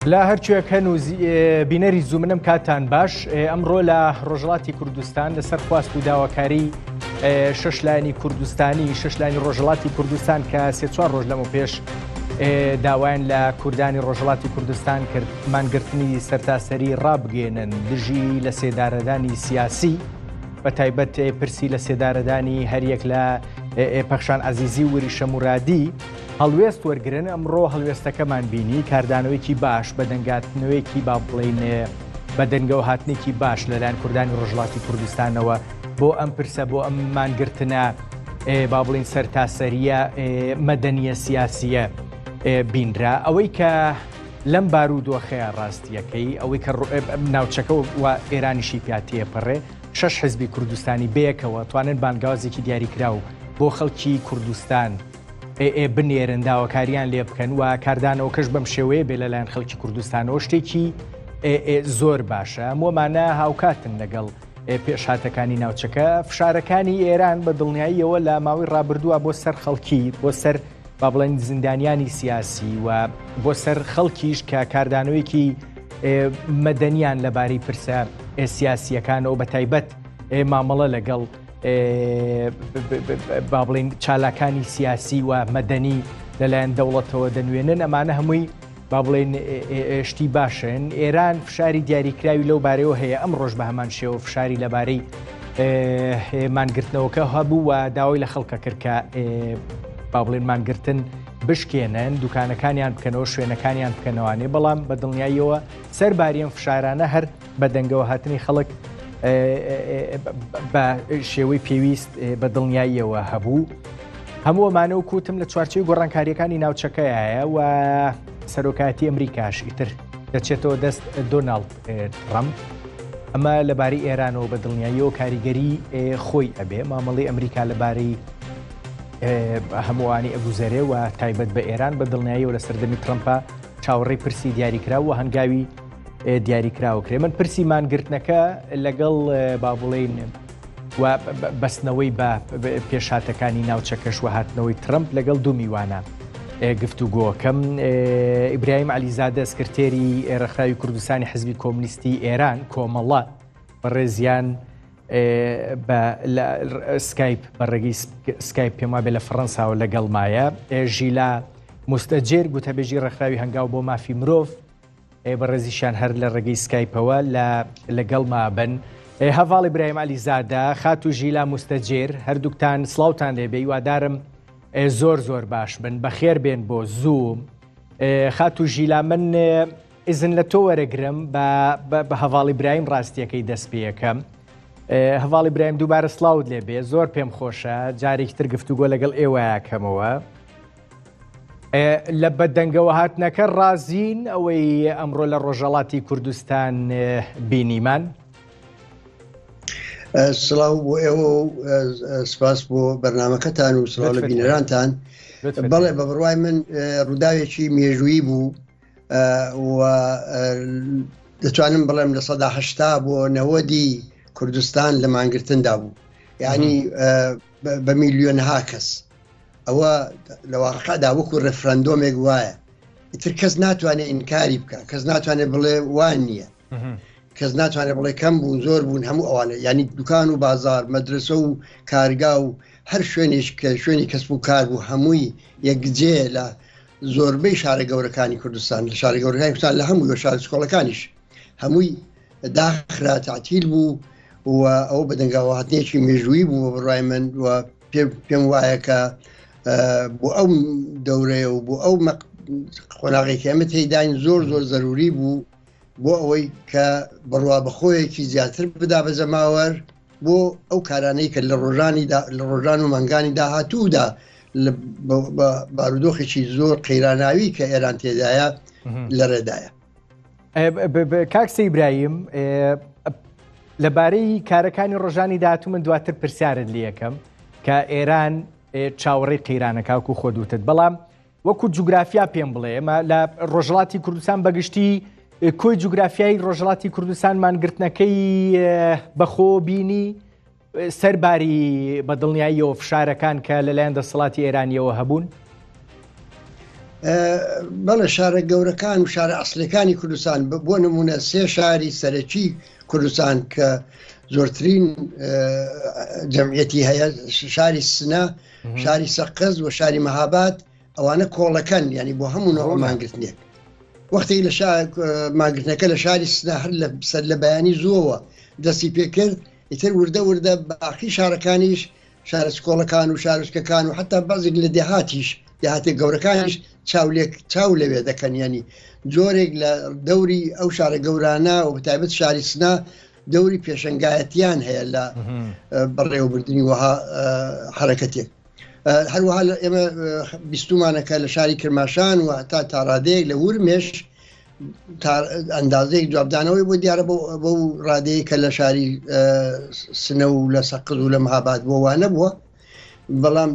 لە هەرکوێک هەن و بینەری زوومنم کاتان باش ئەمڕۆ لە ڕۆژهەڵاتی کوردستان لەسەر خواست و داواکاری شش لایەنی کوردستانی شش لایەنی ڕۆژهەڵاتی کوردستان کە سێ چوار ڕۆژ لەمە پێش داوایان لە کوردانی ڕۆژهەڵاتی کوردستان کرد مانگرتنی سەرتاسەری ڕابگەێنن دژی لە سێدارەدانی سیاسی بە تایبەت پرسی لە سێدارەدانی هەریەک لە پەخشان عزیزی وریشە مرادی هەڵوێست وەرگرن، ئەمڕۆ هەڵوێستەکەمان بینی، کاردانەوەیەکی باش، بەدەنگاتنەوەیەکی با بڵێین بەدەنگەوە هاتنێکی باش لەلایەن کوردانی ڕۆژهەڵاتی کوردستانەوە بۆ ئەم پرسە، بۆ ئەم مانگرتنە با بڵێین سەرتاسەرییە مەدەنییە سیاسییە بینرا. ئەوەی کە لەم بارودۆخەیە ڕاستییەکەی، ئەوەی کە ناوچەکە و ئێرانیشی پیا تێپەڕێ، شەش حزبی کوردستانی بەیەکەوە توانن بانگەوازێکی دیاریکراو بۆ خەڵکی کوردستان ئێ بنێرن داواکاریان لێ بکەن و کاردانەوەکەش بەم شێوەیە بێ لەلایەن خەڵکی کوردستانەوە شتێکی زۆر باشە هەموومانە هاوکاتن لەگەڵ پێشهاتەکانی ناوچەکە فشارەکانی ئێران بە دڵنیاییەوە لە ماوەی ڕابردووە بۆ سەر خەڵکی بۆ سەر با بڵێن زیندانیانی سیاسی و بۆ سەر خەڵکیش کە کاردانەوەیەکی مەدەنیان لەبارەی پرسە سیاسیەکانەوە بە تایبەت مامەڵە لەگەڵ با بڵین چالاکانی سیاسی و مەدەنی لەلایەن دەوڵەتەوە دەنوێنن ئەمانە هەمووی با بڵێن شتی باشن ئێران فشاری دیاریکراوی لەو بارەوە هەیە ئەم ڕۆژ بە هەمان شێوە فشاری لەبارەی مانگرتنەوەکە هەبوو و داوای لە خەڵکە کرد کە با بڵێن مانگرتن بشکێنن دوکانەکانیان بکەنەوە شوێنەکانیان بکەنەوانێ بەڵام بە دڵنیاییەوە سەرباریەم فشارانە هەر بە دەنگەوە هاتنی خەڵک بە شێوەی پێویست بە دڵنیاییەوە هەبوو. هەموو ئەمانە و کوتم لە چوارچەوەی گۆڕانکاریەکانی ناوچەکەیە و سەرۆکایەتی ئەمریکاش ئیتر دەچێتەوە دەست دۆناڵد ترەمپ. ئەمە لەبارەی ئێرانەوە بە دڵنیاییەوە کاریگەری خۆی ئەبێ مامەڵی ئەمریکا لەبارەی هەمووانی ئەگوزەرێ و تایبەت بە ئێران بە دڵنیاییەوە لە سەردەمی ترەمپە چاوەڕێی پرسی دیاریکراو و هەنگاوی دیاریکراوە کرێ من پرسی مانگرتنەکە لەگەڵ با بڵێین و بەستنەوەی بە پێشهاتەکانی ناوچەکەش و هاتنەوەی ترەمپ لەگەڵ دوو میوانە گفتوگۆکەم ئیبراهیم علیزادە سکرتێری ڕێکخراوی کوردستانی حزبی کۆمنیستی ئێران کۆمەڵە بەڕێزیان بە سکایپ بە ڕێگەی سکایپ پێم وابێ لە فەڕەنساوە لەگەڵمایە ژیلا مستەجێر گوتەبێژی ڕێکخراوی هەنگاو بۆ مافی مرۆڤ بەڕێزیشیان هەر لە ڕێگەی سکایپەوە لە لەگەڵما بن. هەڤاڵی برایم عەلیزادە، خاتوو ژیلا مستەجێر، هەردووکتان سڵاوتان لێبێ، هیوادارم زۆر زۆر باش بن. بەخێر بێن بۆ زووم. خاتوو ژیلا من ئیزن لە تۆ وەرەگرم بە هەڤاڵی برایم ڕاستیەکەی دەست پێیەکەم. هەڤاڵی برایم دووبارە سڵاوت لێبێ زۆر پێم خۆشە جارێکی تر گفتوگۆ لەگەڵ ئێوەیەکەمەوە. لە بەدەنگەوە هاتنەکە ڕازین ئەوەی ئەمڕۆ لە ڕۆژەڵاتی کوردستان بینیمان؟ سڵاو بۆ ئێوە و سپاس بۆ بەرنمەکەتان و سڵاو لە بینەرانتان بەڵێ بە بڕوای من ڕووداوێکی مێژوویی بوو و دەتوانم بڵێم 80% بۆ 90 کوردستان لە مانگرتندا بوو یعنی بە میلیۆنها کەس ئەوە لە واقعدا وەکو ڕێفراندۆمێک وایە ئیتر کەس ناتوانێت ئینکاری بکە کەس ناتوانێت بڵێ وان نییە کەس ناتوانێت بڵێ کەم بوون زۆر بوون هەموو ئەوانە ینی دوکان و بازار مەدرسە و کارگا و هەر شوێنیش کە شوێنی کەسب و کار بوو هەمووی یەکجێ لە زۆربەی شارە گەورەکانی کوردستان لە شارە گەورەکانی کوردستان لە هەموو شارە چکۆڵەکانیش هەمووی داخرا تعتیل بوو و ئەوە بەدەنگاوهاتنێکی مێژوویی بوو بە بڕای من و پێم وایە کە بۆ ئەو دەورەیە و بۆ ئەو قۆناغێکی ئەمە تێداین زۆر زۆر زەروری بوو بۆ ئەوەی کە بڕوا بەخۆیەکی زیاتر بدا بە جەماوەر بۆ ئەو کارانەی کە لە ڕۆژانی لە ڕۆژان و مانگانی داهاتوودا بارودۆخێکی زۆر قەیراناوی کە ئێران تێدایە لە ڕێدایە. کاک سەیبرایم لەبارەی کارەکانی ڕۆژانی داهاتوو من دواتر پرسیارت لەکەم کە ئێران چاوەڕێی قەیرانەکە وەکو خۆت وتت بەڵام وەکو جوگرافیا پێم بڵێ ئێمە لە ڕۆژهەڵاتی کوردستان بەگشتی کۆی جوگرافیای ڕۆژهەڵاتی کوردستان مانگرتنەکەی بەخۆ بینی سەرباری بە دڵنیاییەوە فشارەکان کە لەلایەن دەسەڵاتی ئێرانیەوە هەبوون؟ بەڵێ شارە گەورەکان و شارە ئەسلەکانی کوردستان بۆ نمونە سێ شاری سەرەکی کوردستان کە زۆرترین جەمعەتی هەیە شاری سنە شاری سەقز و شاری مەهاباد ئەوانە کۆڵەکەن ینی بۆ هەموو نەوە مانگرتنێک وەختێک لە مانگرتنەکە لە شاری سنە هەر لە سەر لە بەیانی زووەوە دەستی پێکرد ئیتر وردە وردە باقی شارەکانیش شارە چکۆڵەکان و شارۆچکەکان و حتا بەزێک لە دێهاتیش دێهاتێک گەورەکانیش چاولێک چاو لەوێ دەکەن ینی جۆرێک لە دەوری ئەو شارە گەورانە و بەتایبەت شاری سنا دەوری پێشەنگایەتیان هەیە لە بەڕێوەبردننی وەها حرەکەتێک هەروەها لە ئێمە بیستومانەکە لە شاری کرماشان و تا تاڕادەیەک لە ورمێش ئەندازەیەک جوابدانەوەی بۆ دیارە بەو ڕادەیە کە لە شاری سنە و لە سەقز و لە مهاباد بۆ وانە بووە بەڵام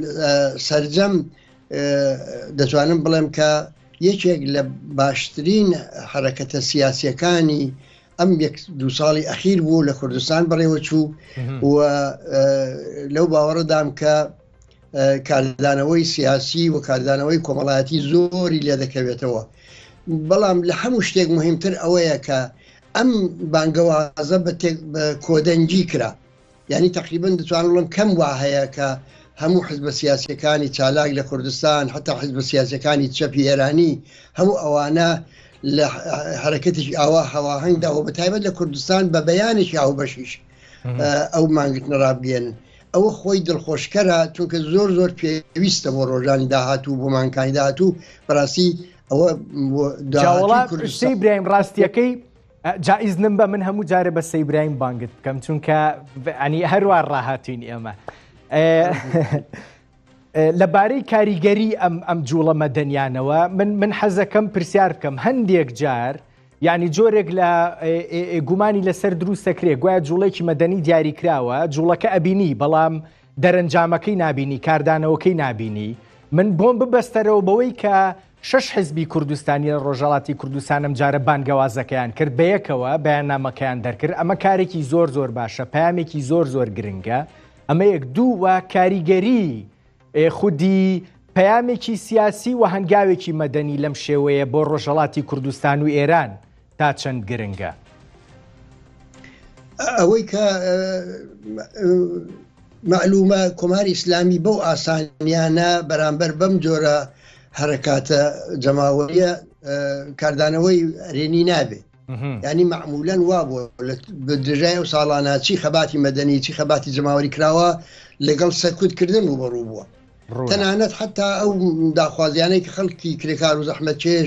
سرجەم دەتوانم بڵێم کە یەکێک لە باشترین حرەکەتە سیاسیەکانی ئەم یەک دو ساڵی ئەخیر بوو لە کوردستان بەڕێوە چوو و لەو باوەڕدام کە کاردانەوەی سیاسی و کاردانەوەی کۆمەڵایەتی زۆری لێ دەکەوێتەوە بەڵام لە هەموو شتێک مهمتر ئەوەیە کە ئەم بانگەوازە بە کۆدەنگی کرا یعنی تقریبا دەتوانم بڵێم کەم وا هەیە کە هەموو حزبە سیاسەکانی چالاک لە کوردستان حتا حزبە سیاسەکانی چەپی ئێرانی هەموو ئەوانە لە حرەکەتێکی ئاوا هەواهەنگدا و بە تایبەت لە کوردستان بە بەیانێکی هاوبەشیش ئەو مانگرتنە ڕابگەێنن ئەوە خۆی دڵخۆشکەرە چونکە زۆر زۆر پێویستە بۆ ڕۆژانی داهاتوو بۆ مانگانی داهاتوو بەڕاستی ئەوە سەی برایم ڕاستیەکەی جا ئیزنم بە من هەموو جارێ بە سەی برایم بانگت بکەم چونکە ئەنی هەروە ڕاهاتوین ئێمە. لەبارەی کاریگەری ئەم ئەم جوڵە مەدەنیانەوە من من حەزەکەم پرسیار بکەم هەندێک جار یعنی جۆرێک لە گومانی لەسەر دروست دەکرێ گوایە جوڵێکی مەدەنی دیاریکراوە جوڵەکە ئەبینی بەڵام دەرەنجامەکەی نابینی کاردانەوەکەی نابینی من بۆم ببەستەرەوە بەوەی کە شەش حزبی کوردستانی لە ڕۆژهەڵاتی کوردستان ئەمجارە بانگەوازەکەیان کرد بەیەکەوە بەیاننامەکەیان دەرکرد ئەمە کارێکی زۆر زۆر باشە پەیامێکی زۆر زۆر گرنگە ئەمە یەک دوو و کاریگەری خودی پەیامێکی سیاسی و هەنگاوێکی مەدەنی لەم شێوەیە بۆ ڕۆژهەڵاتی کوردستان و ئێران تا چەند گرنگە؟ ئەوەی کە مەعلومە کۆماری ئیسلامی بەو ئاسانیانە بەرامبەر بەم جۆرە حرەکاتە جەماوەریە کاردانەوەی ئەرێنی نابێ ینی معمولەن وا بووە لە درێژای ئەو ساڵانە چی خەباتی مەدەنی چی خەباتی جەماوەری کراوە لەگەڵ سەرکوتکردن ڕوبەڕوو بووە تەنانەت حتا ئەو داخوازیانەی کە خەڵکی کرێکار و زەحمەتکێش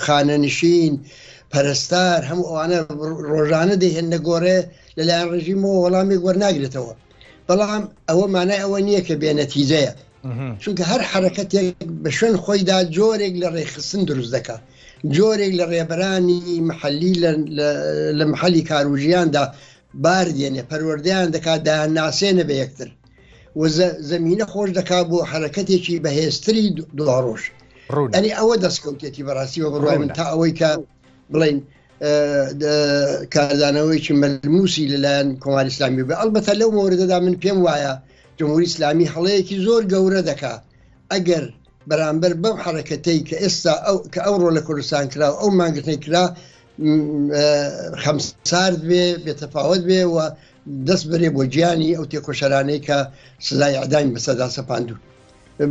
خانەنشین پەرستار هەموو ئەوانە ڕۆژانە دەیهێننە گۆڕێ لەلایەن ڕژیمەوە وەڵامێک وەرناگرێتەوە بەڵام ئەوە مانای ئەوە نییە کە بێنەتیجەیە چونکە هەر حرەکەتێک بە شوێن خۆیدا جۆرێک لە ڕێکخستن دروست دەکات جۆرێک لە ڕێبەرانی محەلی لە محەلی کار و ژیاندا بار دێنێ پەروەردەیان دەکات دایان ناسێنە بە یەکتر و زەمینە خۆش دەکات بۆ حرەکەتێکی بەهێزتری دواڕۆژ ئەنی ئەوە دەستکەوتێتی بەڕاستی وە بڕای من تا ئەوەی کە بڵین کاردانەوەیکی مەلموسی لەلایەن کۆماری ئیسلامی بێ ئەلبەتە لەو مۆردەدا من پێم وایە جمهوری ئیسلامی هەڵەیەکی زۆر گەورە دەکا ئەگەر بەرامبەر بەم حرەکەتەی کە ئێستا ئەو کە ئەوڕۆ لە کوردستان کرا و ئەو مانگرتنەی کرا خەمسارد بێ بێتەفاوت بێ و دەست بەرێ بۆ گیانی ئەو تێکۆشەرانەی کە سزای ئەدامی بەسەردا سەپاندوون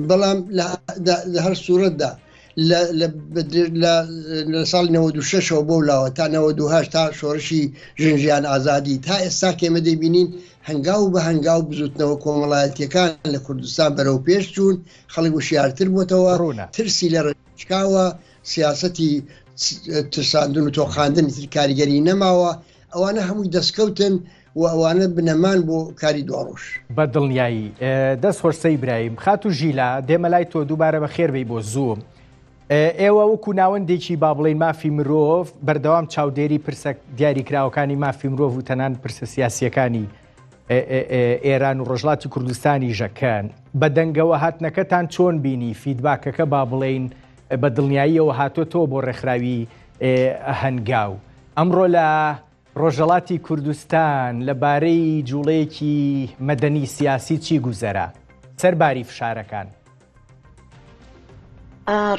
بەڵام لە هەر سوورەتدا لە ساڵی 96ەوە بۆ لاوە تا 98 تا شۆڕشی ژنژیان ئازادی تا ئێستا کێمە دەیبینین هەنگاو بە هەنگاو بزوتنەوە کۆمەڵایەتیەکان لە کوردستان بەرەو پێش چوون خەڵک وشیارتر بۆتەوە ترسی لە ڕێچکاوە سیاستی ترساندن و تۆقاندن تر کاریگەری نەماوە ئەوانە هەمووی دەستکەوتن و ئەوانە بنەمان بۆ کاری دواڕۆژ. بە دڵنیایی. دەست خۆش سەی برایم. خاتوو ژیلا، دێمە لای تۆ دووبارە بەخێر بێی بۆ زووم. ئێوە وەکو ناوەندێکی با بڵێین مافی مرۆڤ بەردەوام چاودێری پرسە دیاریکراوەکانی مافی مرۆڤ و تەنان پرسە سیاسیەکانی ئێران و ڕۆژهەڵاتی کوردستانی ژەکەن. بە دەنگەوە هاتنەکەتان چۆن بینی فیدباکەکە با بڵێین بە دڵنیاییەوە هاتۆتەوە بۆ ڕێکخراوی هەنگاو. ئەمڕۆ لە ڕۆژهەڵاتی کوردستان لە بارەی جوڵەیەکی مەدەنی سیاسی چی گوزەرا سەر باری فشارەکان؟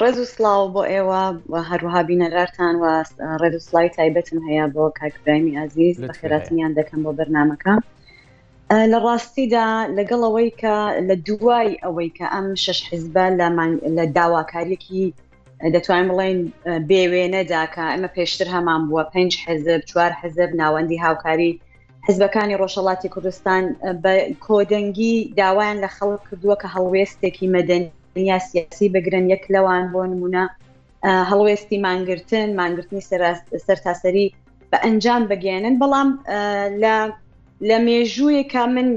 ڕێز و سڵاو بۆ ئێوە و هەروەها بینەرارتان و ڕێز و سڵاوی تایبەتم هەیە بۆ کاک برایمی ئازیز بەخێراتنیان دەکەم بۆ بەرنمەکە لە ڕاستیدا لەگەڵ ئەوەی کە لە دوای ئەوەی کە ئەم شش حیزبە لە داواکاریەکی دەتوانین بڵێین بێوێنەدا کە ئەمە پێشتر هەمان بووە پێنج حزب چوار حزب ناوەندی هاوکاری حزبەکانی ڕۆژهڵاتی کوردستان بە کۆدەنگی داوایان لە خەڵک کردووە کە هەڵوێستێکی مەدەنی یا سیاسی بگرن یەک لەوان بۆ نمونە هەڵوێستی مانگرتن مانگرتنی سەرتاسەری بە ئەنجام بگەێنن بەڵام لە لە مێژوویەکە من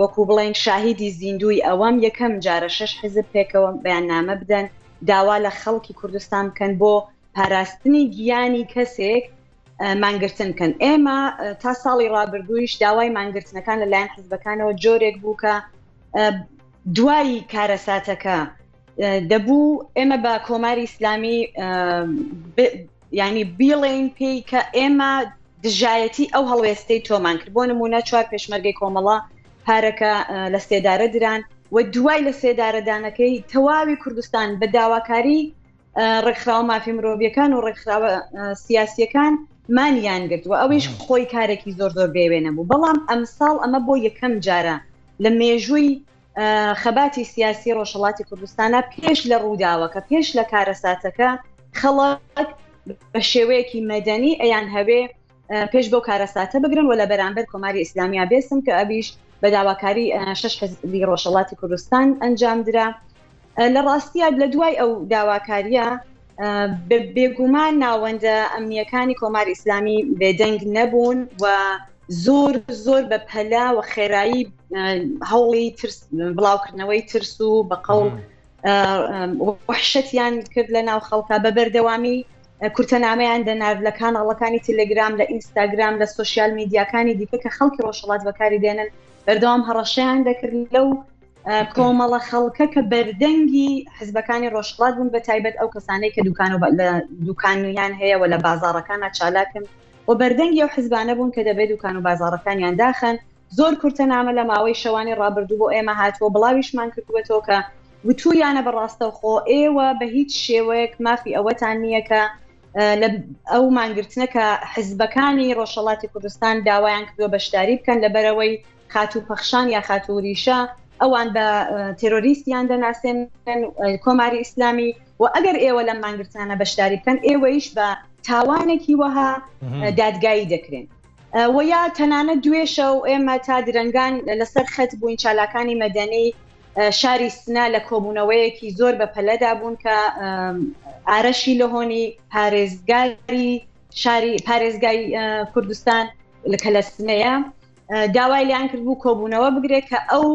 وەکو بڵێن شاهیدی زیندوی ئەوەم یەکەم جارە شش حزب پێکەوە بەیاننامە بدەن داوا لە خەڵکی کوردستان بکەن بۆ پاراستنی گیانی کەسێک مانگرتن بکەن ئێمە تا ساڵی ڕابردوویش داوای مانگرتنەکان لەلایەن حزبەکانەوە جۆرێک بوو کە دوای کارەساتەکە دەبوو ئێمە بە کۆماری ئیسلامی ینی بیڵێن پێی کە ئێمە دژایەتی ئەو هەڵوێستەی تۆمان کرد بۆ نمونە چوار پێشمەرگەی کۆمەڵە پارەکە لە سێدارە دران و دوای لە سێدارەدانەکەی تەواوی کوردستان بە داواکاری ڕێکخراوە مافی مرۆڤیەکان و ڕێکخراوە سیاسیەکان مانیان گرت و ئەویش خۆی کارێکی زۆر زۆر بێوێنە بوو بەڵام ئەمساڵ ئەمە بۆ یەکەم جارە لە مێژووی خەباتی سیاسی ڕۆژهڵاتی کوردستانە پێش لە ڕووداوەکە پێش لە کارەساتەکە خەڵک بە شێوەیەکی مەدەنی ئەیان هەوێ پێش بەو کارەساتە بگرن و لە بەرامبەر کۆماری ئیسلامیا بێسن کە ئەویش بە داواکاری شش حزبی ڕۆژهڵاتی کوردستان ئەنجام درا لە ڕاستیە لە دوای ئەو داواکاریە بێگومان ناوەندە ئەمنیەکانی کۆماری ئیسلامی بێدەنگ نەبوون و زۆر زۆر بە پەلا و خێرایی هەوڵی ترس بڵاوکردنەوەی ترس و بە قەوڵ وحشەتیان کرد لە ناو خەڵکە بە بەردەوامی کورتەنامەیان دەنارد لە کاناڵەکانی تەلەگرام لە ئینستاگرام لە سوسیال میدیاکانی دیکە کە خەڵکی ڕۆژهەڵات بەکاری دێنن بەردەوام هەڕەشەیان دەکرد لەو کۆمەڵە خەڵکە کە بەردەنگی حزبەکانی ڕۆژهەڵات بوون بە تایبەت ئەو کەسانەی کە دوکان و لە دوکانیان هەیە و لە بازاڕەکانە چالاکن و بەردەنگی ئەو حزبانە بوون کە دەبێت دوکان و بازاڕەکانیان داخەن زۆر کورتە نامە لە ماوەی شەوانی ڕابردوو بۆ ئێمە هاتووە بڵاویشمان کردووەتەوە کە وتوویانە بە ڕاستەوخۆ ئێوە بە هیچ شێوەیەک مافی ئەوەتان نییە کە لە ئەو مانگرتنە کە حزبەکانی ڕۆژهەڵاتی کوردستان داوایان کردووە بەشداری بکەن لەبەرەوەی خاتوو پەخشان یا خاتوو وریشە ئەوان بە تێرۆریستیان دەناسێنن کۆماری ئیسلامی و ئەگەر ئێوە لەم مانگرتنانە بەشداری بکەن ئێوەیش بە تاوانێکی وەها دادگایی دەکرێن. و یا تەنانەت دوێشە و ئێمە تا درەنگان لەسەر خەت بووین چالاکانی مەدەنی شاری سنە لە کۆبوونەوەیەکی زۆر بە پەلەدا بوون کە ئارەشی لەهۆنی پارێزگاری شاری پارێزگای کوردستان کە لە سنەیە داوای لیان کرد بوو کۆبوونەوە بگرێت کە ئەو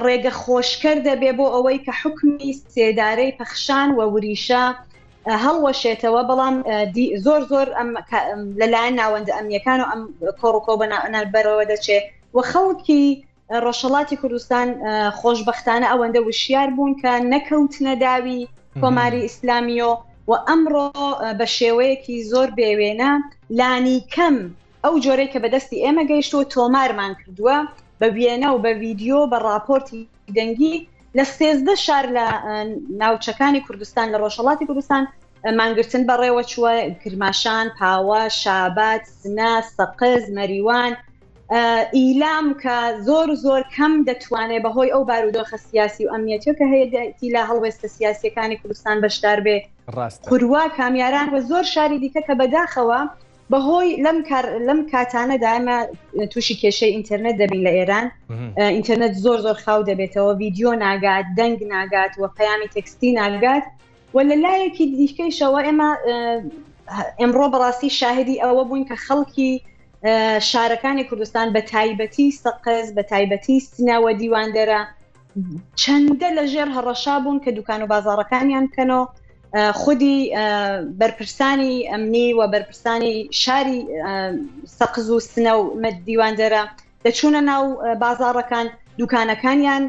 ڕێگە خۆشکەر دەبێ بۆ ئەوەی کە حکمی سێدارەی پەخشان و وریشە هەڵوەشێتەوە بەڵام زۆر زۆر ئەم لەلایەن ناوەندە ئەمنیەکان و ئەم کۆڕ و کۆبەنانە بەرەوە دەچێ و خەڵکی ڕۆژهەڵاتی کوردستان خۆشببختانە ئەوەندە وشیار بوون کە نەکەوتنە داوی کۆماری ئیسلامیۆ و ئەمڕۆ بە شێوەیەکی زۆر بێوێنە لانی کەم ئەو جۆرەی کە بەدەستی ئێمە گەیشتووە تۆمارمان کردووە بە وێنە و بە ویددیو بە راپۆرتی دەنگی لە 13 شار لە ناوچەکانی کوردستان لە ڕۆژهڵاتی کوردستان مانگرتن بەڕێوە چووە کرماشان پاوە شابات سنە سەقز مەریوان ئیلام کە زۆر زۆر کەم دەتوانێت بەهۆی ئەو بارودۆخە سیاسی و ئەمنیەتیەوە کە هەیەتی لە هەڵوێستە سیاسیەکانی کوردستان بەشدار بێ قوروا کامیاران و زۆر شاری دیکە کە بەداخەوە بەهۆی لەم کار لەم کاتانەدا ئێمە تووشی کێشەی ئینتەرنێت دەبین لە ئێران ئینتەرنێت زۆر زۆر خاو دەبێتەوە ڤیدیۆ ناگات دەنگ ناگات و پەیامی تێکستی ناگات و لە لایەکی دیکەیشەوە ئێمە ئێمڕۆ بەڕاستی شاهدی ئەوە بووین کە خەڵکی شارەکانی کوردستان بە تایبەتی سەقز بە تایبەتی سنەوە دیواندەرە چەندە لە ژێر هەڕەشا بوون کە دوکان و بازاڕەکانیان بکەنەوە خودی بەرپرسانی ئەمنی و بەرپرسانی شاری سەقز و سنە و دیواندەرە دەچوونە ناو بازاڕەکان دوکانەکانیان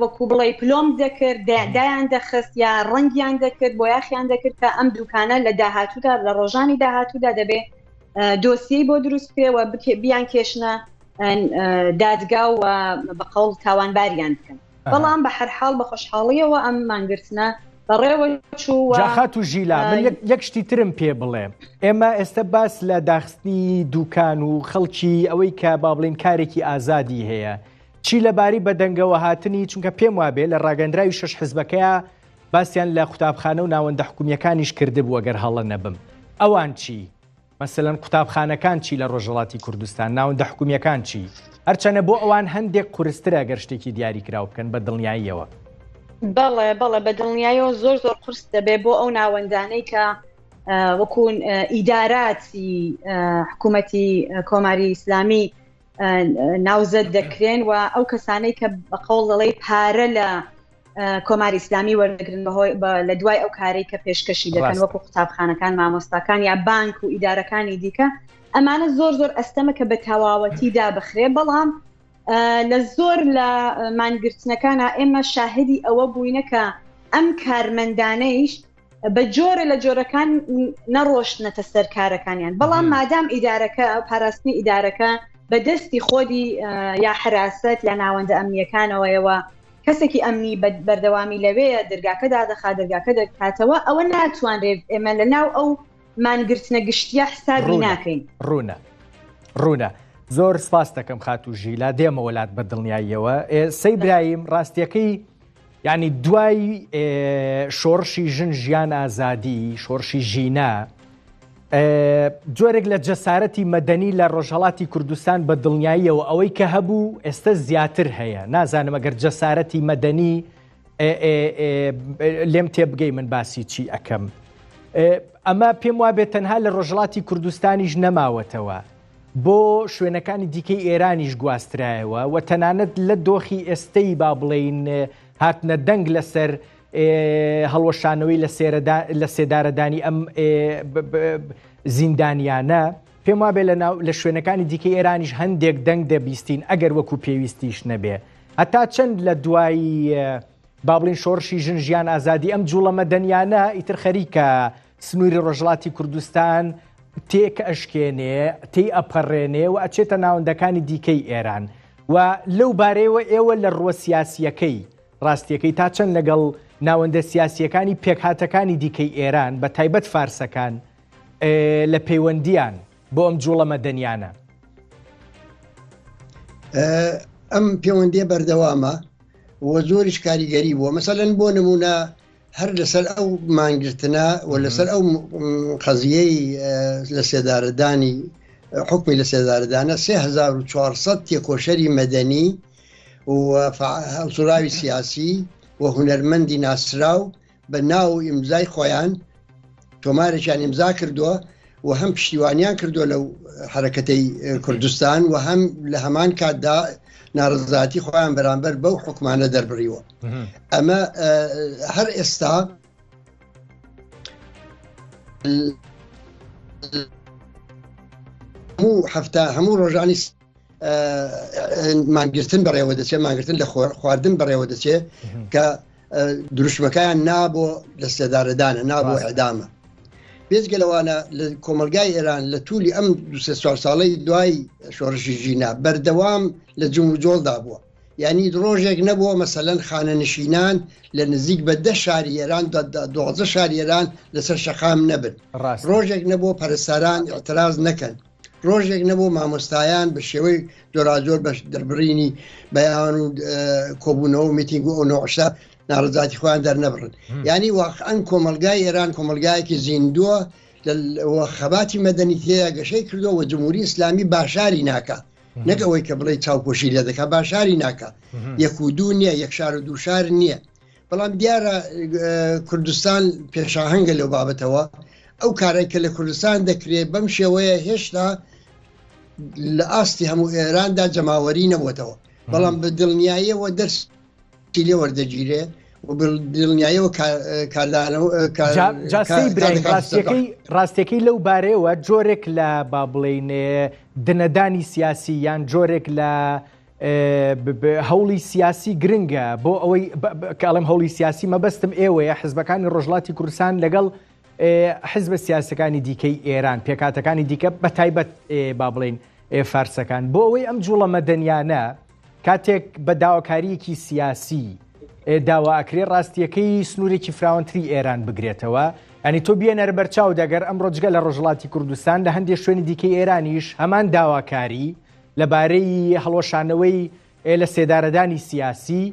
وەکو بڵێ پلۆم دەکرد دایان دەخست یا ڕەنگیان دەکرد بۆ یاخیان دەکرد کە ئەم دوکانە لە داهاتوودا لە ڕۆژانی داهاتوودا دەبێ دۆسیەی بۆ دروست بکرێ و بیان کێشنە دادگا و بە قەوڵ تاوانباریان بکەن بەڵام بە هەرحاڵ بە خۆشحاڵیەوە ئەم مانگرتنە. بەڕێوە چوو. جا خاتوو ژیلا من یەک شتی ترم پێ بڵێ ئێمە ئێستا باس لە داخستنی دوکان و خەڵکی ئەوەی کە با بڵین کارێکی ئازادی هەیە چی لەبارەی بەدەنگەوە هاتنی چونکە پێم وابێ لە ڕاگەندراوی شەش حزبەکەیا باسیان لە قوتابخانە و ناوەندە حکومیەکانیش کردبوو گەر هەڵە نەبم ئەوان چی؟ مەسەلەن قوتابخانەکان چی لە ڕۆژهەڵاتی کوردستان، ناوەندە حکومییەکان چی؟ هەرچەنە بۆ ئەوان هەندێک قورسترە گەر شتێکی دیاریکراو بکەن بە دڵنیاییەوە. بەڵێ بەڵێ بە دڵنیایەوە زۆر زۆر قورس دەبێ بۆ ئەو ناوەندانەی کە وەکو ئیداراتی حکوومەتی کۆماری ئیسلامی ناوزەد دەکرێن و ئەو کەسانەی کە بە قەوڵ دەڵێ پارە لە کۆماری ئیسلامی وەردەگرن بەهۆی لە دوای ئەو کارەی کە پێشکەشی دەکەن وەکو قوتابخانەکان مامۆستاکان یا بانک و ئیدارەکانی دیکە ئەمانە زۆر زۆر ئەستەمە کە بە تەواوەتی دابخرێ بەڵام لە زۆر لە مانگرتنەکانە ئێمە شاهدی ئەوە بووینە کە ئەم کارمەندانەیش بە جۆرە لە جۆرەکان نەڕۆشتنەتە سەر کارەکانیان بەڵام مادام ئیدارەکە پاراستنی ئیدارەکە بە دەستی خۆدی یا حراست یا ناوەندە ئەمنیەکانەوەیەوە کەسێکی ئەمنی بە بەردەوامی لەوێیە دەرگاکە دادەخا دەرگاکە دەکاتەوە ئەوە ناتوانرێت ئێمە لە ناو ئەو مانگرتنە گشتیە حسابی ناکەین. ڕوونە ڕوونە زۆر سپاس دەکەم خاتوو ژیلا دێمەوە لات بە دڵنیاییەوە سەی برایم ڕاستیەکەی یعنی دوای شۆڕشی ژن ژیان ئازادی شۆڕشی ژینا جۆرێک لە جەسارەتی مەدەنی لە ڕۆژهەڵاتی کوردستان بە دڵنیاییەوە ئەوەی کە هەبوو ئێستا زیاتر هەیە نازانم ئەگەر جەسارەتی مەدەنی لێم تێبگەی من باسی چی ئەکەم. ئەمە پێم وابێت تەنها لە ڕۆژهەڵاتی کوردستانیش نەماوەتەوە بۆ شوێنەکانی دیکەی ئێرانیش گواسترایەوە و تەنانەت لە دۆخی ئێستەی با بڵین هاتنە دەنگ لەسەر هەڵوەشانەوەی لە سێدارەدانی ئەم زیندانیانە پێم وابێ لە شوێنەکانی دیکەی ئێرانیش هەندێک دەنگ دەبیستین ئەگەر وەکو پێویستیش نەبێ هەتا چەند لە دوایی با بڵین شۆڕشی ژن ژیان ئازادی ئەم جوڵە مەدەنیانە ئیتر خەریکە سنووری ڕۆژهەڵاتی کوردستان تێک ئەشکێنێ تێی ئەپەڕێنێ و ئەچێتە ناوەندەکانی دیکەی ئێران و لەو بارەیەوە ئێوە لە ڕووە سیاسیەکەی ڕاستیەکەی تا چەند لەگەڵ ناوەندە سیاسیەکانی پێکهاتەکانی دیکەی ئێران بە تایبەت فارسەکان لە پەیوەندیان بۆ ئەم جوڵە مەدەنیانە؟ ئەم پەیوەندیە بەردەوامە و زۆریش کاریگەری بووە مەسەلەن بۆ نمونە هەر لەسەر ئەو مانگرتنە و لەسەر ئەو قەزیەی لە سێدارەدانی حکمی لە سێدارەدانە 3400 تێکۆشەری مەدەنی و هەڵسوراوی سیاسی و هونەرمەندی ناسراو بە ناو و ئیمزای خۆیان تۆمارێکیان ئیمزا کردووە و هەم پشتیوانیان کردووە لەو حرەکەتەی کوردستان و هەم لە هەمان کاتدا ناڕزاتی خۆیان بەرامبەر بەو حکومانە دەربڕیوە ئەمە هەر ئێستا هەموو هەفتە هەموو ڕۆژانی مانگرتن بەڕێوە دەچێت مانگرتن لە خواردن بەڕێوە دەچێت کە دروشمەکەیان نا بۆ لە سێدارەدانە نا بۆ ئەدامە بێجگە لەوانە لە کۆمەلگای ئێران لە تولی ئەم دوسێ چوار ساڵەی دوای شۆڕشی ژینا بەردەوام لە جم و جۆڵدا بووە یعنی ڕۆژێک نەبووە مەسەلەن خانەنشینان لە نزیک بە دە شاری ئێران دوازدە شاری ئێران لەسەر شەقام نەبن ڕۆژێک نەبووە پەرستاران اعتراز نەکەن ڕۆژێک نەبوو مامۆستایان بە شێوەی جۆراجۆر بە دەربڕینی بەیان و کۆبوونەوە و میتینگ و ئەو نەوعشە ناڕەزاتی خۆیان دەرنەبڕن یعنی واقعا کۆمەلگای ئێران کۆمەلگایەکی زیندووە خەباتی مەدەنی تێیا گەشەی کردووە و جمهوری ئیسلامی باشاری ناکا نەک ئەوەی کە بڵێ چاوپۆشی لێ دەکا باشاری ناکا یەک و دوو نییە یەک شار و دوو شار نییە بەڵام دیارە کوردستان پێشاهەنگە لەو بابەتەوە ئەو کارێک کە لە کوردستان دەکرێت بەم شێوەیە هێشتا لە ئاستی هەموو ئێراندا جەماوەری نەبووتەوە بەڵام بە دڵنیاییەوە دەرسی لێ وەردەگیرێ و دڵنیایەوە کاردانەوە ڕاستیەکەی ڕاستیەکەی لەو بارەیەوە جۆرێک لە با بڵێین دنەدانی سیاسی یان جۆرێک لە هەوڵی سیاسی گرنگە بۆ ئەوەی کە ئەڵێم هەوڵی سیاسی مەبەستم ئێوەیە حزبەکانی ڕۆژهەڵاتی کوردستان لەگەڵ حزبە سیاسەکانی دیکەی ئێران پێکاتەکانی دیکە بە تایبەت با بڵین فارسەکان بۆ ئەوەی ئەم جوڵە مەدەنیانە کاتێک بە داواکاریەکی سیاسی. داوا ئەکرێ ڕاستیەکەی سنوورێکی فراوانتری ئێران بگرێتەوە ئەنی تۆ بیێنەرە بەرچاو دەگەر ئەمڕۆ جگە لە ڕۆژهەڵاتی کوردستان لە هەندێک شوێنی دیکەی ئێرانیش هەمان داواکاری لەبارەی هەڵوەشانەوەی لە سێدارەدانی سیاسی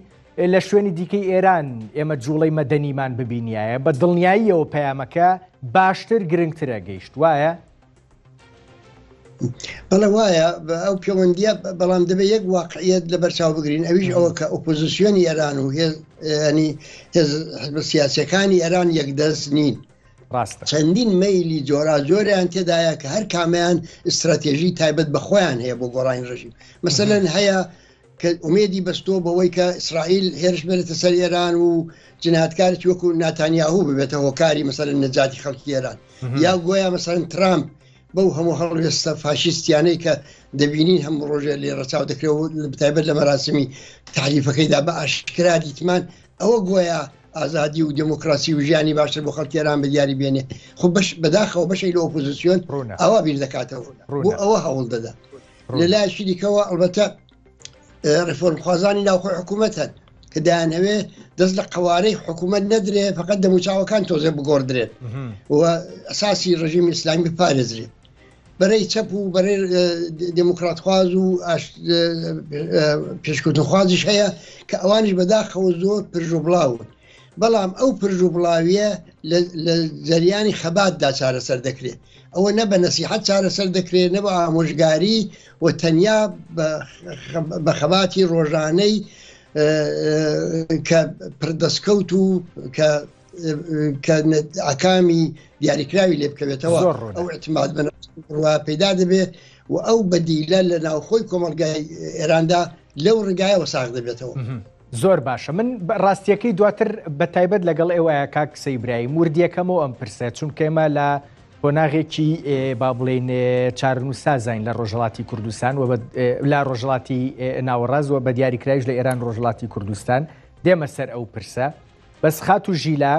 لە شوێنی دیکەی ئێران ئێمە جوڵەی مەدەنیمان ببینایە بە دڵنیاییەوە پەیامەکە باشتر گرنگترە گەیشت وایە؟ بەڵێ وایە ئەو پەیوەندیە بەڵام دەبێت یەک واقعیت لە بەرچاو بگرین ئەویش ئەوە کە ئۆپۆزیسیۆنی ئێران و ینی حزب سیاسەکانی ئێران یەکدەست نین ڕاستە چەندین مەیلی جۆراجۆریان تێدایە کە هەر کامیان استراتێژی تایبەت بە خۆیان هەیە بۆ گۆڕانی ڕژیم مەسەلەن هەیە کە ئومێدی بەستۆ بەوەی کە ئیسرائیل هێرش بێنێتە سەر ئێران و جنایەتکارێکی وەکو ناتانیاهو ببێتە هۆکاری مەسەلەن نەجاتی خەڵکی ئێران یا گۆیا مەسەلەن ترامپ بەو هەموو هەڵوێستە فاشیستیانەی کە دەبینین هەموو ڕۆژێ لێ ڕەچاو دەکرێت و بەتایبەت لە مەراسیمی تەحریفەکەیدا بە ئاشکرا دیتمان ئەوە گۆیا ئازادی و دێموکراسی و ژیانی باشتر بۆ خەڵکی ئێران بە دیاری بێنێ خۆ بەش بەداخەوە بەشێک لە ئۆپۆزیسیۆن ئەوە بیر دەکاتەوە بۆ ئەوە هەوڵ دەدا لە لایەکی دیکەوە ئەڵبەتە ڕێفۆرمخوازانی ناوخۆی حکوومەت هەن کە دەیانەوێ دەست لە قەوارەی حکوومەت نەدرێ فقط دەموچاوەکان تۆزێ بگۆڕدرێت و ئەساسی ڕژیمی ئیسلامی بپارێزرێت بەرەی چەپ و بەرەی دێموکراتخواز و پێشکەوتنخوازیش هەیە کە ئەوانیش بەداخەوە زۆر پرژ و بڵاون بەڵام ئەو پرژ و بڵاویە لە جەریانی خەباتدا چارەسەر دەکرێت ئەوە نە بە نەسیحەت چارەسەر دەکرێت نە بە ئامۆژگاری و تەنیا بە خەباتی ڕۆژانەی کە پردەستکەوت و کە کە ئاکامی دیاریکراوی لێ بکەوێتەوە ئەو اعتماد بە پەیدا دەبێت و ئەو بەدیلە لە ناوخۆی کۆمەلگای ئێراندا لەو ڕێگایەوە ساغ دەبێتەوە. زۆر باشە من ڕاستیەکەی دواتر بە تایبەت لەگەڵ ئێوەیە کاک سەیبرایم وردیەکەمەوە ئەم پرسە چونکە ئێمە لە قۆناغێکی با بڵێین چارەنووسسازین لە ڕۆژهەڵاتی کوردستان و لە ڕۆژهەڵاتی ناوەڕاست و بە دیاریکرایش لە ئێران ڕۆژهەڵاتی کوردستان دێمە سەر ئەو پرسە بەس خاتوو ژیلا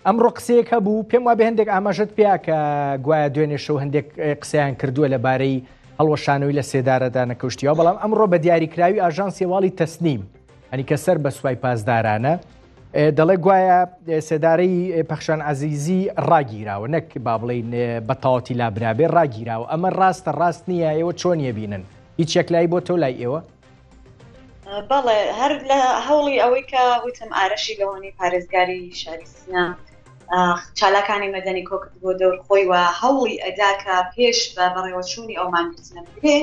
ئەمڕۆ قسەیەک هەبوو پێم وابێ هەندێک ئاماژەت پێیا کە گوایە دوێنێ شەو هەندێک قسەیان کردووە لەبارەی هەڵوەشانەوەی لە سێدارەدانەکەشتیەوە بەڵام ئەمڕۆ بە دیاریکراوی ئاژانسی هەواڵی تەسنیم ئەنی کە سەر بە سوپای پاسدارانە دەڵێ گوایە سێدارەی پەخشان عەزیزی ڕاگیراوە نەک با بڵین بە تەواوەتی لابرابێ ڕاگیراوە ئەمە ڕاستە ڕاست نییە ئێوە چۆن یەبینن هیچ یەکلایی بۆ تۆ لای ئێوە؟ بەڵێ هەر لە هەوڵی ئەوەی کە وتم ئارەشی گەوانی پارێزگاری شاری سنە چالاکانی مەدەنی کۆکرد بۆ دەور خۆی و هەوڵی ئەدا کە پێش بە بەڕێوەچوونی ئەو مانگرتنە بگرێ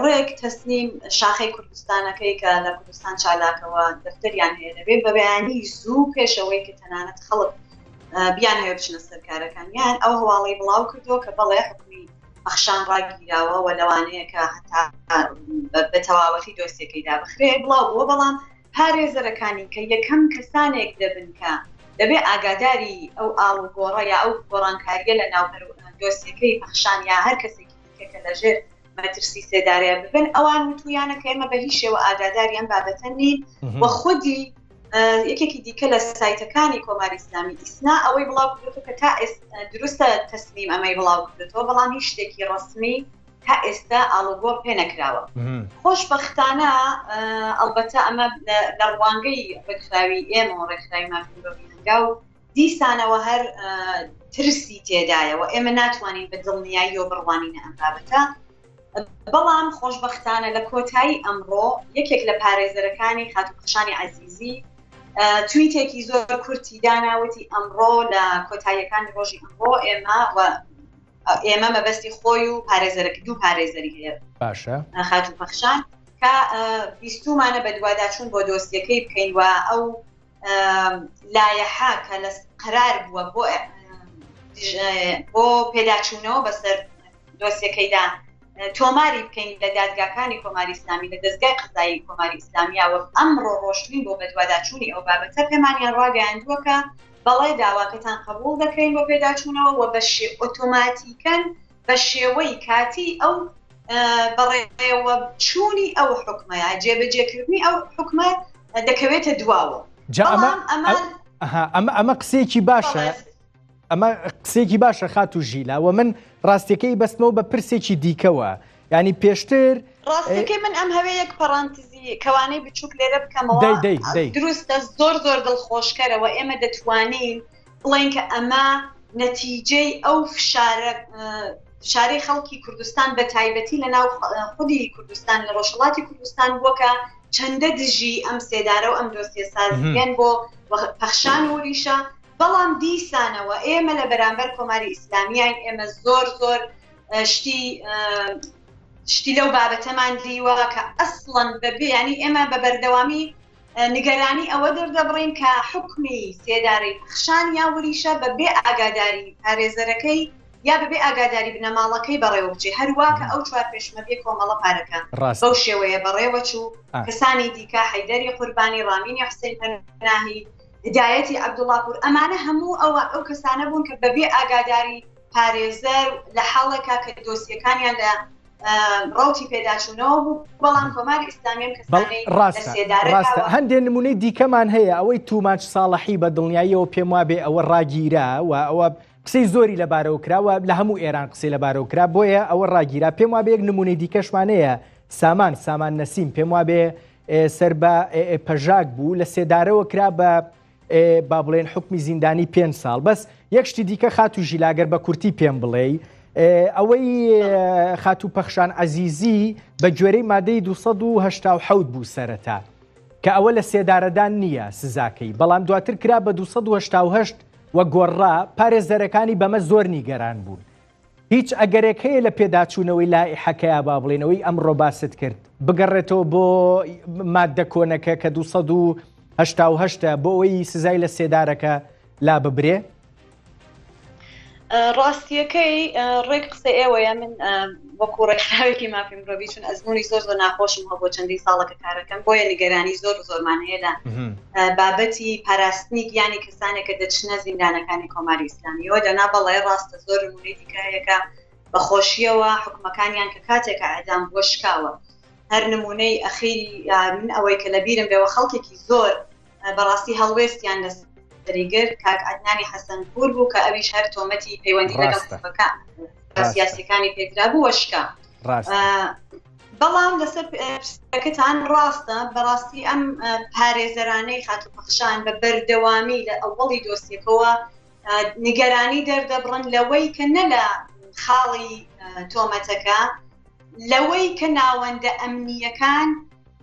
ڕێک تەسنیم شاخەی کوردستانەکەی کە لە کوردستان چالاکەوە دەفتەریان هەیە دەبێت بە بەیانی زوو پێشەوەی کە تەنانەت خەڵک بیان هەیە بچنە سەر کارەکانیان ئەو هەواڵی بڵاو کردەوە کە بەڵێ حکومی پەخشان ڕاگیراوە و لەوانەیە کە هەتا بە تەواوەتی دۆسیەکەی دابخرێ بڵاو بووە بەڵام پارێزەرەکانی کە یەکەم کەسانێک دەبن کە دەبێ ئاگاداری ئەو ئاڵوگۆڕە یا ئەو گۆڕانکاریە لە ناو دۆسیەکەی پەخشان یا هەر کەسێکی دیکە کە لەژێر مەترسی سێدارەیە ببن ئەوان وتویانە کە ئێمە بە هیچ شێوە ئاگاداری ئەم بابەتە نین و خودی یەکێکی دیکە لە سایتەکانی کۆماری ئیسلامی ئیسنا ئەوەی بڵاو کردوەوە کە تا دروستە تەسنیم ئەمەی بڵاو کردوەوە بەڵام هیچ شتێکی ڕسمی تا ئێستا ئاڵوگۆڕ پێ نەکراوە خۆشبەختانە ئەلبەتە ئەمە لە ڕوانگەی ڕێکخراوی ئێمە و ڕێکخراوی مافی مرۆڤی هەنگاو دیسانەوە هەر ترسی تێدایە و ئێمە ناتوانین بە دڵنیاییەوە بڕوانینە ئەم بابەتە بەڵام خۆشبەختانە لە کۆتایی ئەمڕۆ یەکێک لە پارێزەرەکانی خاتوو پەخشانی عەزیزی تویتێکی زۆر کورتی داناوتی ئەمڕۆ لە کۆتاییەکانی ڕۆژی ئەمڕۆ ئێمە و ئێمە مەبەستی خۆی و پارێزەرەکە دوو پارێزەری هەیە باشە خاتوو پەخشان کە بیستومانە بەدواداچوون بۆ دۆسیەکەی بکەین و ئەو لایەحە کە لە قەرار بووە بۆ بۆ پێداچوونەوە بەسەر دۆسیەکەیدا تۆماری بکەین لە دادگاکانی کۆماری ئیسلامی لە دەستگای قەزایی کۆماری ئیسلامیا وەک ئەمڕۆ ڕۆشتوین بۆ بەدواداچوونی ئەو بابەتە پێمانیان ڕاگەیاندووە کە بەڵێ داواکەتان قبوڵ دەکەین بۆ پێداچوونەوە و بە ئۆتۆماتیکەن بە شێوەی کاتی ئەو بەڕێوەچوونی ئەو حکومەیە جێبەجێکردنی ئەو حکومە دەکەوێتە دواوە جا ئەمە ئەمە ئەمە قسەیەکی باشە ئەمە قسێکی باشە خات و ژیلا و من ڕاستیەکەی بەستمەوە بە پرسێکی دیکەوە. ینی پێشتر ڕاستەکەی من ئەم هەوێ یەک پەڕانتزی کەوانەی بچووک لێرە بکەمەوە دروستە زۆر زۆر دڵخۆشکەرەوە ئێمە دەتوانین بڵێن کە ئەمە نەتیجەی ئەو فشارە فشارەی خەڵکی کوردستان بە تایبەتی لە ناو خودی کوردستان لە ڕۆژهەڵاتی کوردستان بووە کە چەندە دژی ئەم سێدارە و ئەم دۆسیە سازیەن بۆ پەخشان و ریشە بەڵام دیسانەوە ئێمە لە بەرامبەر کۆماری ئیسلامیین ئێمە زۆر زۆر شتی شتی لەو بابەتەمان دیوە کە ئەسڵەن بەبێ ینی ئێمە بە بەردەوامی نیگەرانی ئەوە دەردەبڕین کە حوکمی سێدارەی پەخشان یا وریشە بە بێ ئاگاداری پارێزەرەکەی یا بە بێ ئاگاداری بنەماڵەکەی بەڕێوە بچێ هەروا کە ئەو چوار پێشمەرگەی کۆمەڵە پارەکە بەو شێوەیە بەڕێوە چوو کەسانی دیکە حەیدەری قوربانی ڕامینی حوسێن پەناهی هیدایەتی عەبدوڵاپوور ئەمانە هەموو ئەوە ئەو کەسانە بوون کە بە بێ ئاگاداری پارێزەر لە حاڵێکا کە دۆسیەکانیان لە ڕەوتی پێداچوونەوە بوو بەڵام کۆماری ئیسلامی ئەم کەسانەی ڕاستە ڕاستە هەندێک نمونەی دیکەمان هەیە ئەوەی توماچ ساڵحی بە دڵنیاییەوە پێم وابێ ئەوە ڕاگیرا و ئەوە قسەی زۆری لەبارەوە کراوە لە هەموو ئێران قسەی لەبارەوە کرا بۆیە ئەوە ڕاگیرا پێم وابێ یەک نمونەی دیکەشمان هەیە سامان سامان نەسیم پێم وابێ سەر بە پەژاک بوو لە سێدارەوە کرا بە با بڵێن حوکمی زیندانی پێنج ساڵ بەس یەک شتی دیکە خاتوو ژیلا گەر بە کورتی پێم بڵێی ئەوەی خاتوو پەخشان عەزیزی بە گوێرەی مادەی 287 بوو سەرەتا کە ئەوە لە سێدارەدان نییە سزاکەی بەڵام دواتر کرا بە 288 و گۆڕا پارێزەرەکانی بەمە زۆر نیگەران بوون هیچ ئەگەرێک هەیە لە پێداچوونەوەی لائیحەکەیا با بڵێین ئەوەی ئەمڕۆ باست کرد بگەڕێتەوە بۆ ماددە کۆنەکە کە 288 بۆ ئەوەی سزای لە سێدارەکە لا ببرێ؟ ڕاستیەکەی ڕێک قسە ئێوەیە من وەکو ڕێکخراوێکی مافی مرۆڤی چون ئەزمموی زۆر زۆر ناخۆشم هەبوو چەندین ساڵەکە کارەکەم بۆیە نیگەرانی زۆر زۆرمان هەیە لە بابەتی پاراستنی گیانی کەسانێک کە دەچنە زیندانەکانی کۆماری ئیسلامیەوە دەنا بەڵێ ڕاستە زۆر نمونەی دیکە هەیە کە بە خۆشیەوە حکومەکانیان کە کاتێکە ئەدام بووە شکاوە هەر نمونەی ئەخیری من ئەوەی کە لە بیرم بێەوە خەڵکێکی زۆر بەڕاستی هەڵوێستیان لەسەری گرت کاک عەدنانی حەسەنپوور بوو کە ئەویش هەر تۆمەتی پەیوەندی لەگەڵ حزبەکە سیاسیەکانی پێدرا بوو شکا بەڵام لەسەر پرسیارەکەتان ڕاستە، بەڕاستی ئەم پارێزەرانەی خاتوو پەخشان بە بەردەوامی لە ئەوەڵی دۆسیەکەوە نیگەرانی دەردەبڕن لەوەی کە نە لە خاڵی تۆمەتەکە لەوەی کە ناوەندە ئەمنییەکان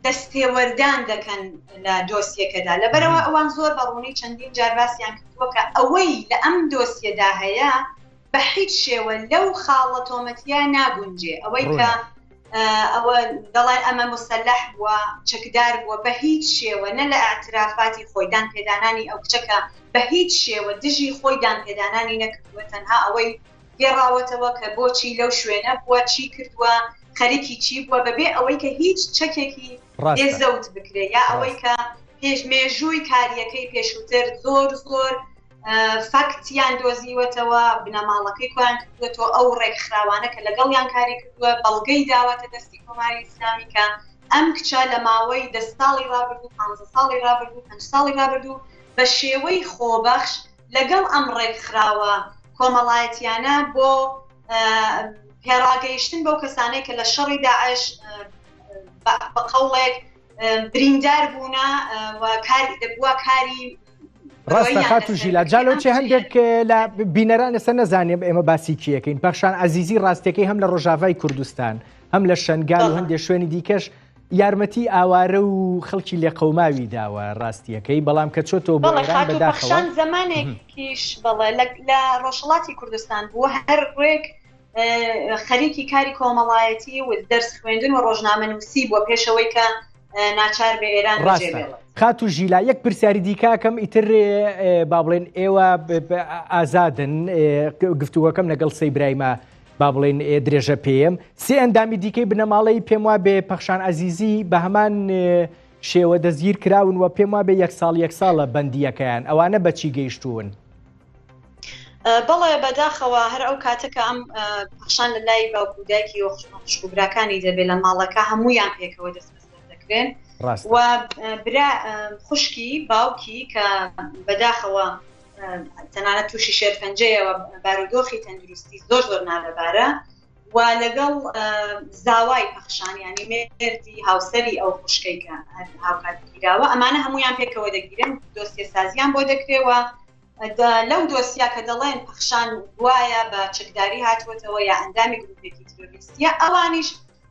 دەستێوەردان دەکەن لە دۆسیەکەدا لەبەرەوە ئەوان زۆر بە ڕوونی چەندین جار باسیان کردووە کە ئەوەی لە ئەم دۆسیەدا هەیە بە هیچ شێوە لەو خاڵە تۆمەتیە ناگونجێ ئەوەی کە ئەوە دەڵێن ئەمە مسلح بووە چەکدار بووە بە هیچ شێوە نە لە ئاعترافاتی خۆی دان پێدانانی ئەو کچەکە بە هیچ شێوە دژی خۆی دان پێدانانی نەکردووە تەنها ئەوەی گێڕاوەتەوە کە بۆچی لەو شوێنە بووە چی کردووە خەریکی چی بووە بەبێ ئەوەی کە هیچ چەکێکی لێ زەوت بکرێ یا ئەوەی کە پێش مێژووی کاریەکەی پێشووتر زۆر زۆر فاکتیان دۆزیوەتەوە، بنەماڵەکەی کۆیان کردووەتەوە، ئەو ڕێکخراوانە کە لەگەڵیان کاری کردووە بەڵگەی داوەتە دەستی کۆماری ئیسلامی کە ئەم کچە لە ماوەی دە ساڵی ڕابردوو، پانزە ساڵی ڕابردوو، پەنج ساڵی ڕابردوو بە شێوەی خۆبەخش لەگەڵ ئەم ڕێکخراوە کۆمەڵایەتیانە بۆ پێڕاگەیشتن بەو کەسانەی کە لە شەڕی داعش بە قەوڵێک بریندار بوونە و کاری دەبووە کاری ڕاستە خاتوو ژیلا جا لەو چێ هەندێک لە بینەران ئێستا نەزانێ ئێمە باسی کیەکەین پەخشان عەزیزی ڕاستیەکەی هەم لە ڕۆژاڤای کوردستان هەم لە شنگال و هەندێک شوێنی دیکەش یارمەتی ئاوارە و خەڵکی لێقەوماوی داوە ڕاستیەکەی بەڵام کە چۆتەوە بۆ ئێران بەداخەوە زمانێکیش بەڵێ لە ڕۆژهەڵاتی کوردستان بووە هەر ڕێک خەریکی کاری کۆمەڵایەتی و دەرس خوێندن و ڕۆژنامەنووسی بووە پێشەوەی کە ناچار بێ ئێران ڕاستە خاتوو ژیلا یەک پرسیاری دیکەکەم ئیتر با بڵێن ئێوە ئازادن گفتوگۆکەم لەگەڵ سەی برایمە با بڵێن درێژە پێم سێ ئەندامی دیکەی بنەماڵەی پێم وا بێ پەخشان عەزیزی بە هەمان شێوە دەستگیر کراون و پێم وا بێ یەک ساڵ یەک ساڵە بەندیەکەیان ئەوانە بەچی گەیشتوون؟ بەڵێ بەداخەوە هەر ئەو کاتە کە ئەم پەخشان لە لای باوک و دایکی و خوشک و براکانی دەبێت لە ماڵەکە هەمویان پێکەوە دەست بەسەر دەکرێن و برا خوشکی باوکی کە بەداخەوە تەنانەت تووشی شێرپەنجەیەوە بارودۆخی تەندروستی زۆر زۆر نالەبارە. و لەگەڵ زاوای پەخشان یانی مێردی هاوسەری ئەو خوشکەی کە هاوکات گیراوە ئەمانە هەمویان پێکەوە دەگیرن دۆسیە سازیان بۆ دەکرێ و لەو دۆسیا کە دەڵێن پەخشان گوایە بە چەکداری هاتووەتەوە یا ئەندامی گروپێکی تیرۆریستیە ئەوانیش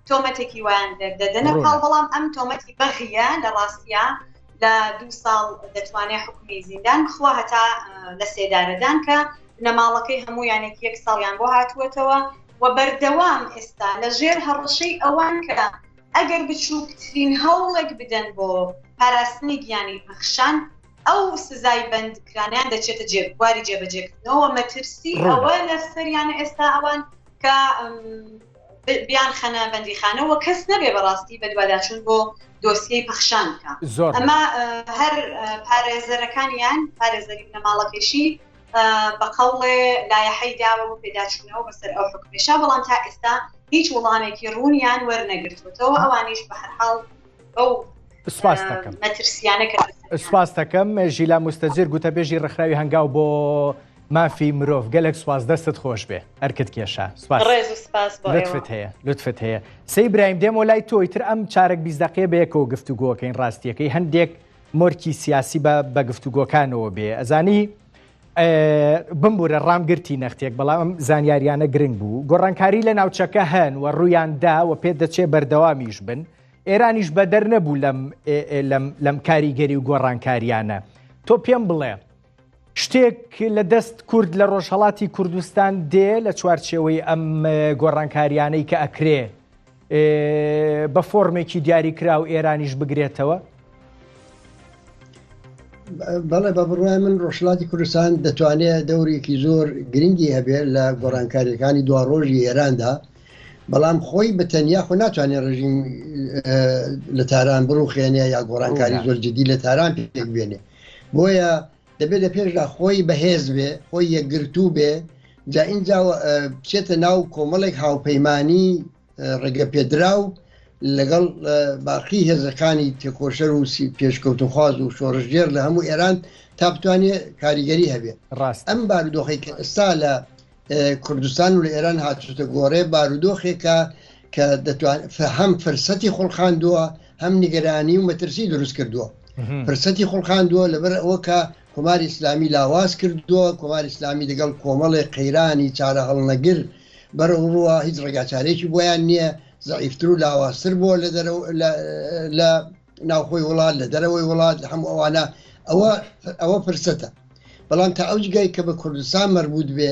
تۆمەتێکی وایان دەدەنە پاڵ بەڵام ئەم تۆمەتی بەغیە لە ڕاستیە لە دو ساڵ دەتوانێت حکومی زیندان بخوا هەتا لە سێدارەدان کە بنەماڵەکەی هەموویانێک یەک ساڵیان بۆ هاتووەتەوە و بەردەوام ئێستا لە ژێر هەڕەشەی ئەوان کە ئەگەر بچووکترین هەوڵێک بدەن بۆ پاراستنی گیانی پەخشان ئەو سزای بەندکرانیان دەچێتە جێ بواری جێبەجێکردنەوە مەترسی ئەوە لەسەریانە ئێستا ئەوان کە بیانخەنە بەندیخانەوە کەس نەبێ بەڕاستی بەدواداچوون بۆ دۆسیەی پەخشان بکە زۆر ئەمە هەر پارێزەرەکانیان پارێزەری بنەماڵەکەشی بە قەوڵێ لایەحەی داوە بۆ پێداچوونەوە بەسەر ئەو حکومێشا بەڵام تا ئێستا هیچ وڵامێکی ڕوونیان وەرنەگرتووەتەوە ئەوانیش بە هەرحاڵ بەو سپاس دەکەم مەترسیانە کە سپاس دەکەم ژیلا مستەجر گوتەبێژی ڕێکخراوی هەنگاو بۆ مافی مرۆڤ گەلێک سوپاس دەستت خۆش بێ ئەرکت کێشا سوپاس ڕێز و سپاس بۆ ئێوە. لوتفت هەیە لوتفت هەیە سەی برایم دێمەوە لای تۆ ئیتر ئەم چارەک 20 دقیقە بەیەکەوە گفتوگۆکەین ڕاستیەکەی هەندێک مۆرکی سیاسی بە بە گفتوگۆکانەوە بێ ئەزانی بمبورە ڕامگرتی نەختێک بەڵام ئەم زانیاریانە گرنگ بوو گۆڕانکاری لە ناوچەکە هەن و ڕوویان دا و پێ دەچێ بەردەوامیش بن ئێرانیش بەدەر نەبوو لەم لەم لەم کاریگەری و گۆڕانکاریانە تۆ پێم بڵێ شتێک لە دەست کورد لە ڕۆژهەڵاتی کوردستان دێ لە چوارچێوەی ئەم گۆڕانکاریانەی کە ئەکرێ بە فۆرمێکی دیاریکراو ئێرانیش بگرێتەوە؟ بەڵێ بە بڕوای من ڕۆژهەڵاتی کوردستان دەتوانێت دەورێکی زۆر گرنگی هەبێت لە گۆڕانکاریەکانی دواڕۆژی ئێراندا بەڵام خۆی بە تەنیا خۆ ناتوانێت ڕژیم لە تاران بڕوخێنێ یا گۆڕانکاری زۆر جدی لە تاران پێک بێنێ بۆیە دەبێت لە پێشدا خۆی بەهێز بێ خۆی یەکگرتوو بێ جا ئینجا بچێتە ناو کۆمەڵێک هاوپەیمانی ڕێگەپێدراو لەگەڵ باقی هێزەکانی تێکۆشەر و پێشکەوتوخواز و شۆڕشگێڕ لە هەموو ئێران تا بتوانێت کاریگەری هەبێت ڕاست ئەم بارودۆخی کە ئێستا لە کوردستان و لە ئێران هاتوتە گۆڕێ بارودۆخێکە کە دەتوان هەم فرسەتی خوڵقاندووە هەم نیگەرانی و مەترسی دروست کردووە فرسەتی خوڵقاندووە لەبەر ئەوە کە کۆماری ئیسلامی لاواز کردووە کۆماری ئیسلامی لەگەڵ کۆمەڵێک قەیرانی چارە هەڵنەگر بەرەوڕووە هیچ ڕێگاچارێکی بۆیان نییە زەعیفتر و لاوازتر بووە لە دەرەوە لە ناوخۆی وڵات لە دەرەوەی وڵات لە هەموو ئەوانە ئەوە ئەوە فرسەتە بەڵام تا ئەو جگای کە بە کوردستان مەربوط بێ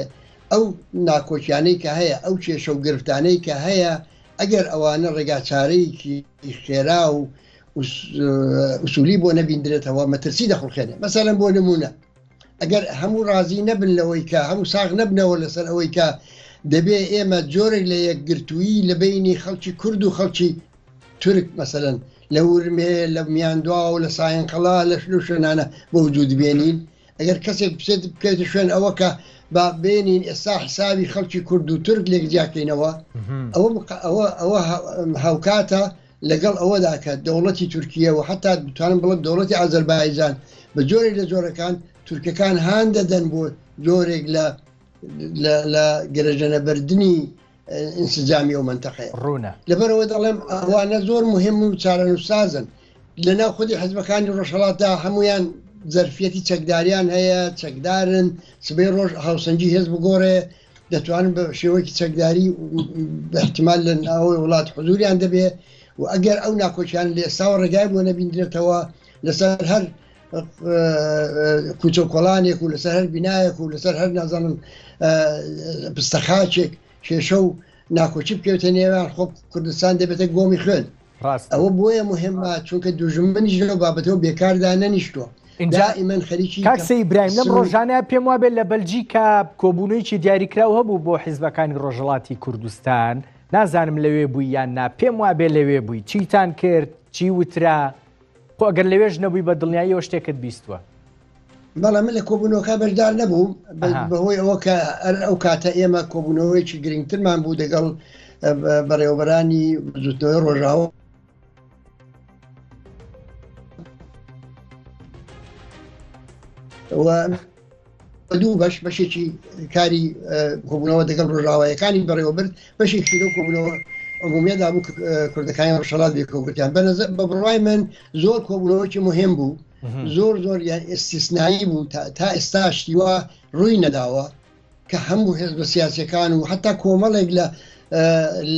ئەو ناکۆکیانەی کە هەیە ئەو کێشە و گرفتانەی کە هەیە ئەگەر ئەوانە ڕێگاچارەیەکی خێرا و ئوسولی بۆ نەبیندرێتەوە مەترسی دەخڵخێنێ مەسەلەن بۆ نمونە ئەگەر هەموو ڕازی نەبن لەوەی کە هەموو ساغ نەبنەوە لەسەر ئەوەی کە دەبێ ئێمە جۆرێک لە یەکگرتوویی لە بینی خەڵکی کورد و خەڵکی تورک مەسەلەن لە ورمێ لە میاندواو لە ساینقەڵا لە شلو شوێنانە بۆ وجود بێنین ئەگەر کەسێک بچێت بکەوێتە شوێن ئەوە کە با بێنین ئێستا حسابی خەڵکی کورد و تورک لێک جیاکەینەوە ئەوە ئەوە ئەوە هاوکاتە لەگەڵ ئەوەدا کە دەوڵەتی تورکیە و حتا بتوانم بڵێم دەوڵەتی ئازەربایجان بە جۆرێک لە جۆرەکان تورکەکان هان دەدەن بۆ جۆرێک لە لە گەرەژەنەبردنی ئینسجامی ئەو مەنتەقەیە ڕوونە. لەبەرئەوە دەڵێم ئەوانە زۆر موهیم و چارەنووسسازن. لەناو خودی حزبەکانی ڕۆژهەڵاتدا هەموویان زەرفیەتی چەکداریان هەیە، چەکدارن، سبەی ڕۆژ هاوسەنگی هێز بگۆڕێ، دەتوانن بە شێوەیەکی چەکداری بە احتمال لە ناوەوەی وڵات حزوریان دەبێ و ئەگەر ئەو ناکۆکیان لە ئێستاوە ڕێگای بۆ نەبیندرێتەوە لەسەر هەر کوچە و کۆڵانێک و لەسەر هەر بینایەک و لەسەر هەر نازانم پستەخاچێک کێشە و ناکۆکی بکەوێتە نێوان خۆ کوردستان دەبێتە گۆمی خوێن ڕاست ئەوە بۆیە مهمە چونکە دوژمنیش لەو بابەتەوە بێکاردا نەنیشتووە اینجا دائیمەن خەریکی کاک سەی برایم لەم ڕۆژانە پێم وابێت لە بەلجیکا کۆبوونەوەیەکی دیاریکراو هەبوو بۆ حیزبەکانی ڕۆژهەڵاتی کوردستان نازانم لەوێ بووی یان نا پێم وابێ لەوێ بووی چیتان کرد چی وترا خۆ ئەگەر لەوێش نەبووی بە دڵنیاییەوە شتێکت بیستووە. بەڵێ من لە کۆبوونەوەکە بەشدار نەبووم بەهۆی ئەوە کە ئەو کاتە ئێمە کۆبوونەوەیەکی گرنگترمان بوو دەگەڵ بەڕێوەبەرانی بزوتنەوەی ڕۆژاوە و. دوو بەش، بەشێکی کاری کۆبوونەوە دەگەڵ ڕۆژاوایەکانی بەڕێوەبرد، بەشێکی لەو کۆبوونەوە عمومیەدا بوو کە کوردەکانی ڕۆژهەڵات بێکەوە گرتیان. بە بڕوای من زۆر کۆبوونەوەکی مهم بوو، زۆر زۆر یان ئیستیسنایی بوو، تا ئێستا شتی وا ڕووی نەداوە کە هەموو حزبە سیاسیەکان و حتا کۆمەڵێک لە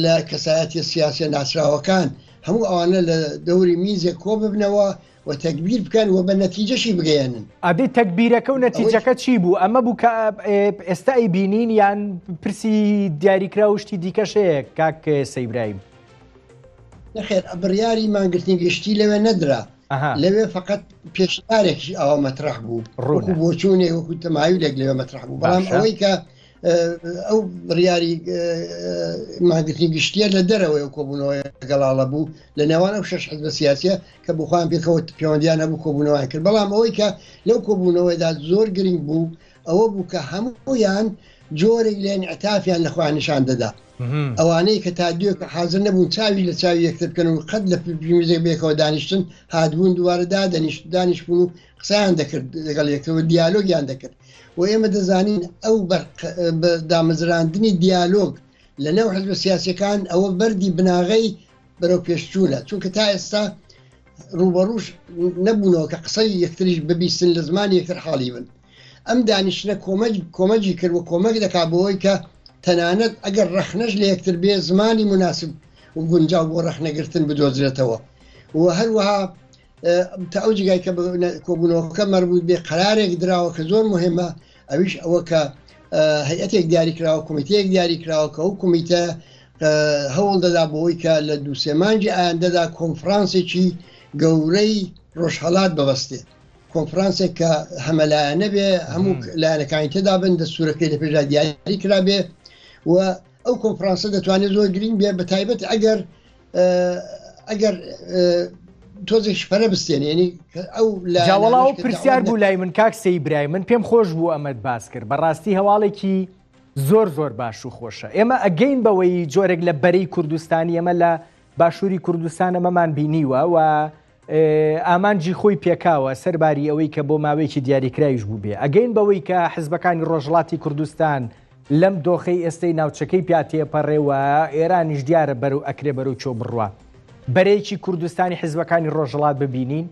لە کەسایەتیە سیاسیە ناسراوەکان هەموو ئەوانە لە دەوری میزێک کۆ ببنەوە و تەگبیر بکەن و بە نەتیجەشی بگەیەنن. ئەدی تەگبیرەکە و نەتیجەکە چی بوو؟ ئەمە بوو کە ئێستا ئەیبینین یان پرسی دیاریکراو و شتی دیکەش هەیە کاک سەیبرایم؟ نەخێر بڕیاری مانگرتنی گشتی لەوێ نەدرا. لەوێ فقط پێشنیارێکی ئاوا مەترح بوو، وەکو بۆچوونێک وەکو تەمایلێک لەوێ مەترح بوو، بەڵام ئەوەی کە ئەو بڕیاری مانگرتنی گشتیە لە دەرەوەی ئەو کۆبوونەوەی گەڵاڵە بوو لە نێوان ئەو شەش حزبە سیاسیە کە بۆ خۆیان پێکەوە پەیوەندیان هەبوو کۆبوونەوەیان کرد. بەڵام ئەوەی کە لەو کۆبوونەوەیدا زۆر گرنگ بوو ئەوە بوو کە هەموویان جۆرێک لە ئینعتافیان لە خۆیان نیشان دەدا. ئەوانەی کە تا دوێکە حازر نەبوون چاوی لە چاوی یەکتر بکەن و قەت لە میزێک بێکەوە دانیشتن، هاتبوون دووبارە دادەنیشت دانیشتبوون و قسەیان دەکرد لەگەڵ یەکتر و دیالۆگیان دەکرد. و ئێمە دەزانین ئەو دامەزراندنی دیالۆگ لە نێو حزبە سیاسیەکان ئەوە بەردی بناغەی بەرەو پێشچوونە، چونکە تا ئێستا ڕوبەڕوش نەبوونەوە کە قسەی یەکتریش ببیستن لە زمانی یەکتر حاڵی بن. ئەم دانیشتنە کۆمەج کۆمەجی کرد و کۆمەک دەکات بۆی کە تەنانەت ئەگەر ڕەخنەش لە یەکتر بێ زمانی مناسب و گونجاو بۆ ڕەخنەگرتن بدۆزرێتەوە و هەروەها تا ئەو جێگای کە کۆبوونەوەکە مەربوط بێ قەرارێک دراوە کە زۆر مهمە، ئەویش ئەوە کە هەیئەتێک دیاری کراوە، کۆمیتەیەک دیاری کراوە کە ئەو کۆمیتە هەوڵ دەدا بۆی کە لە دوو سێ مانگی ئایندەدا کۆنفرانسێکی گەورەی ڕۆژهەڵات ببەستێ، کۆنفرانسێک کە هەمەلایەنە بێ، هەموو لایەنەکانی تێدا بن، دەستورەکەی لە پێشدا دیاری کرابێ و ئەو کۆنفرانسە دەتوانێت زۆر گرنگ بێ، بە تایبەت ئەگەر ئەگەر تۆزێک پەرە بستێنێ، یعنی ئەو جاوەڵا ئەو پرسیار بوو لای من کاک سەی برای من، پێم خۆش بوو ئەمەت باس کرد. بەڕاستی هەواڵێکی زۆر زۆر باش و خۆشە. ئێمە ئەگەین بەوەی جۆرێک لە بەرەی کوردستانی ئەمە لە باشووری کوردستان ئەمەمان بینیوە و ئامانجی خۆی پێکاوە، سەرباری ئەوەی کە بۆ ماوەیەکی دیاریکراویش بووبێ. ئەگەین بەوەی کە حزبەکانی ڕۆژهەڵاتی کوردستان لەم دۆخەی ئێستەی ناوچەکەی پیا تێپەڕێ و ئێرانیش دیارە بەرەو ئەکرێ بەرەو چۆ بڕوا، بەرەیەکی کوردستانی حزبەکانی ڕۆژهەڵات ببینین؟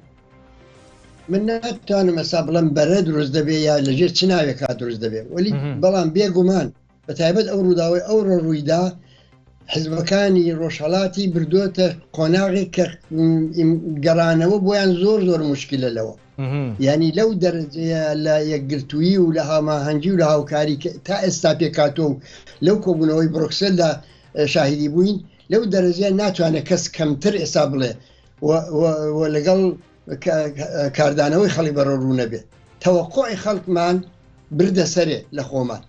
من ناتوانم ئێستا بڵێم بەرە دروست دەبێ یا لەژێر چ ناوێکا دروست دەبێ، وەلی بەڵام بێگومان بە تایبەت ئەو ڕووداوەی ئەوڕۆ ڕوویدا حزبەکانی ڕۆژهەڵاتی بردۆتە قۆناغێک کە گەڕانەوە بۆیان زۆر زۆر مشکلە لەوە، یعنی لەو دەرەجەیە لە یەکگرتوویی و لە هاماهەنگی و لە هاوکاری تا ئێستا پێکاتۆ و لەو کۆبوونەوەی بڕۆکسلدا شاهیدی بووین، لەو دەرەجەیە ناتوانێت کەس کەمتر ئێستا بڵێ و لەگەڵ کاردانەوەی خەڵک بەرەوڕوو نەبێت. تەوەقوعی خەڵکمان بردە سەرێ لە خۆمان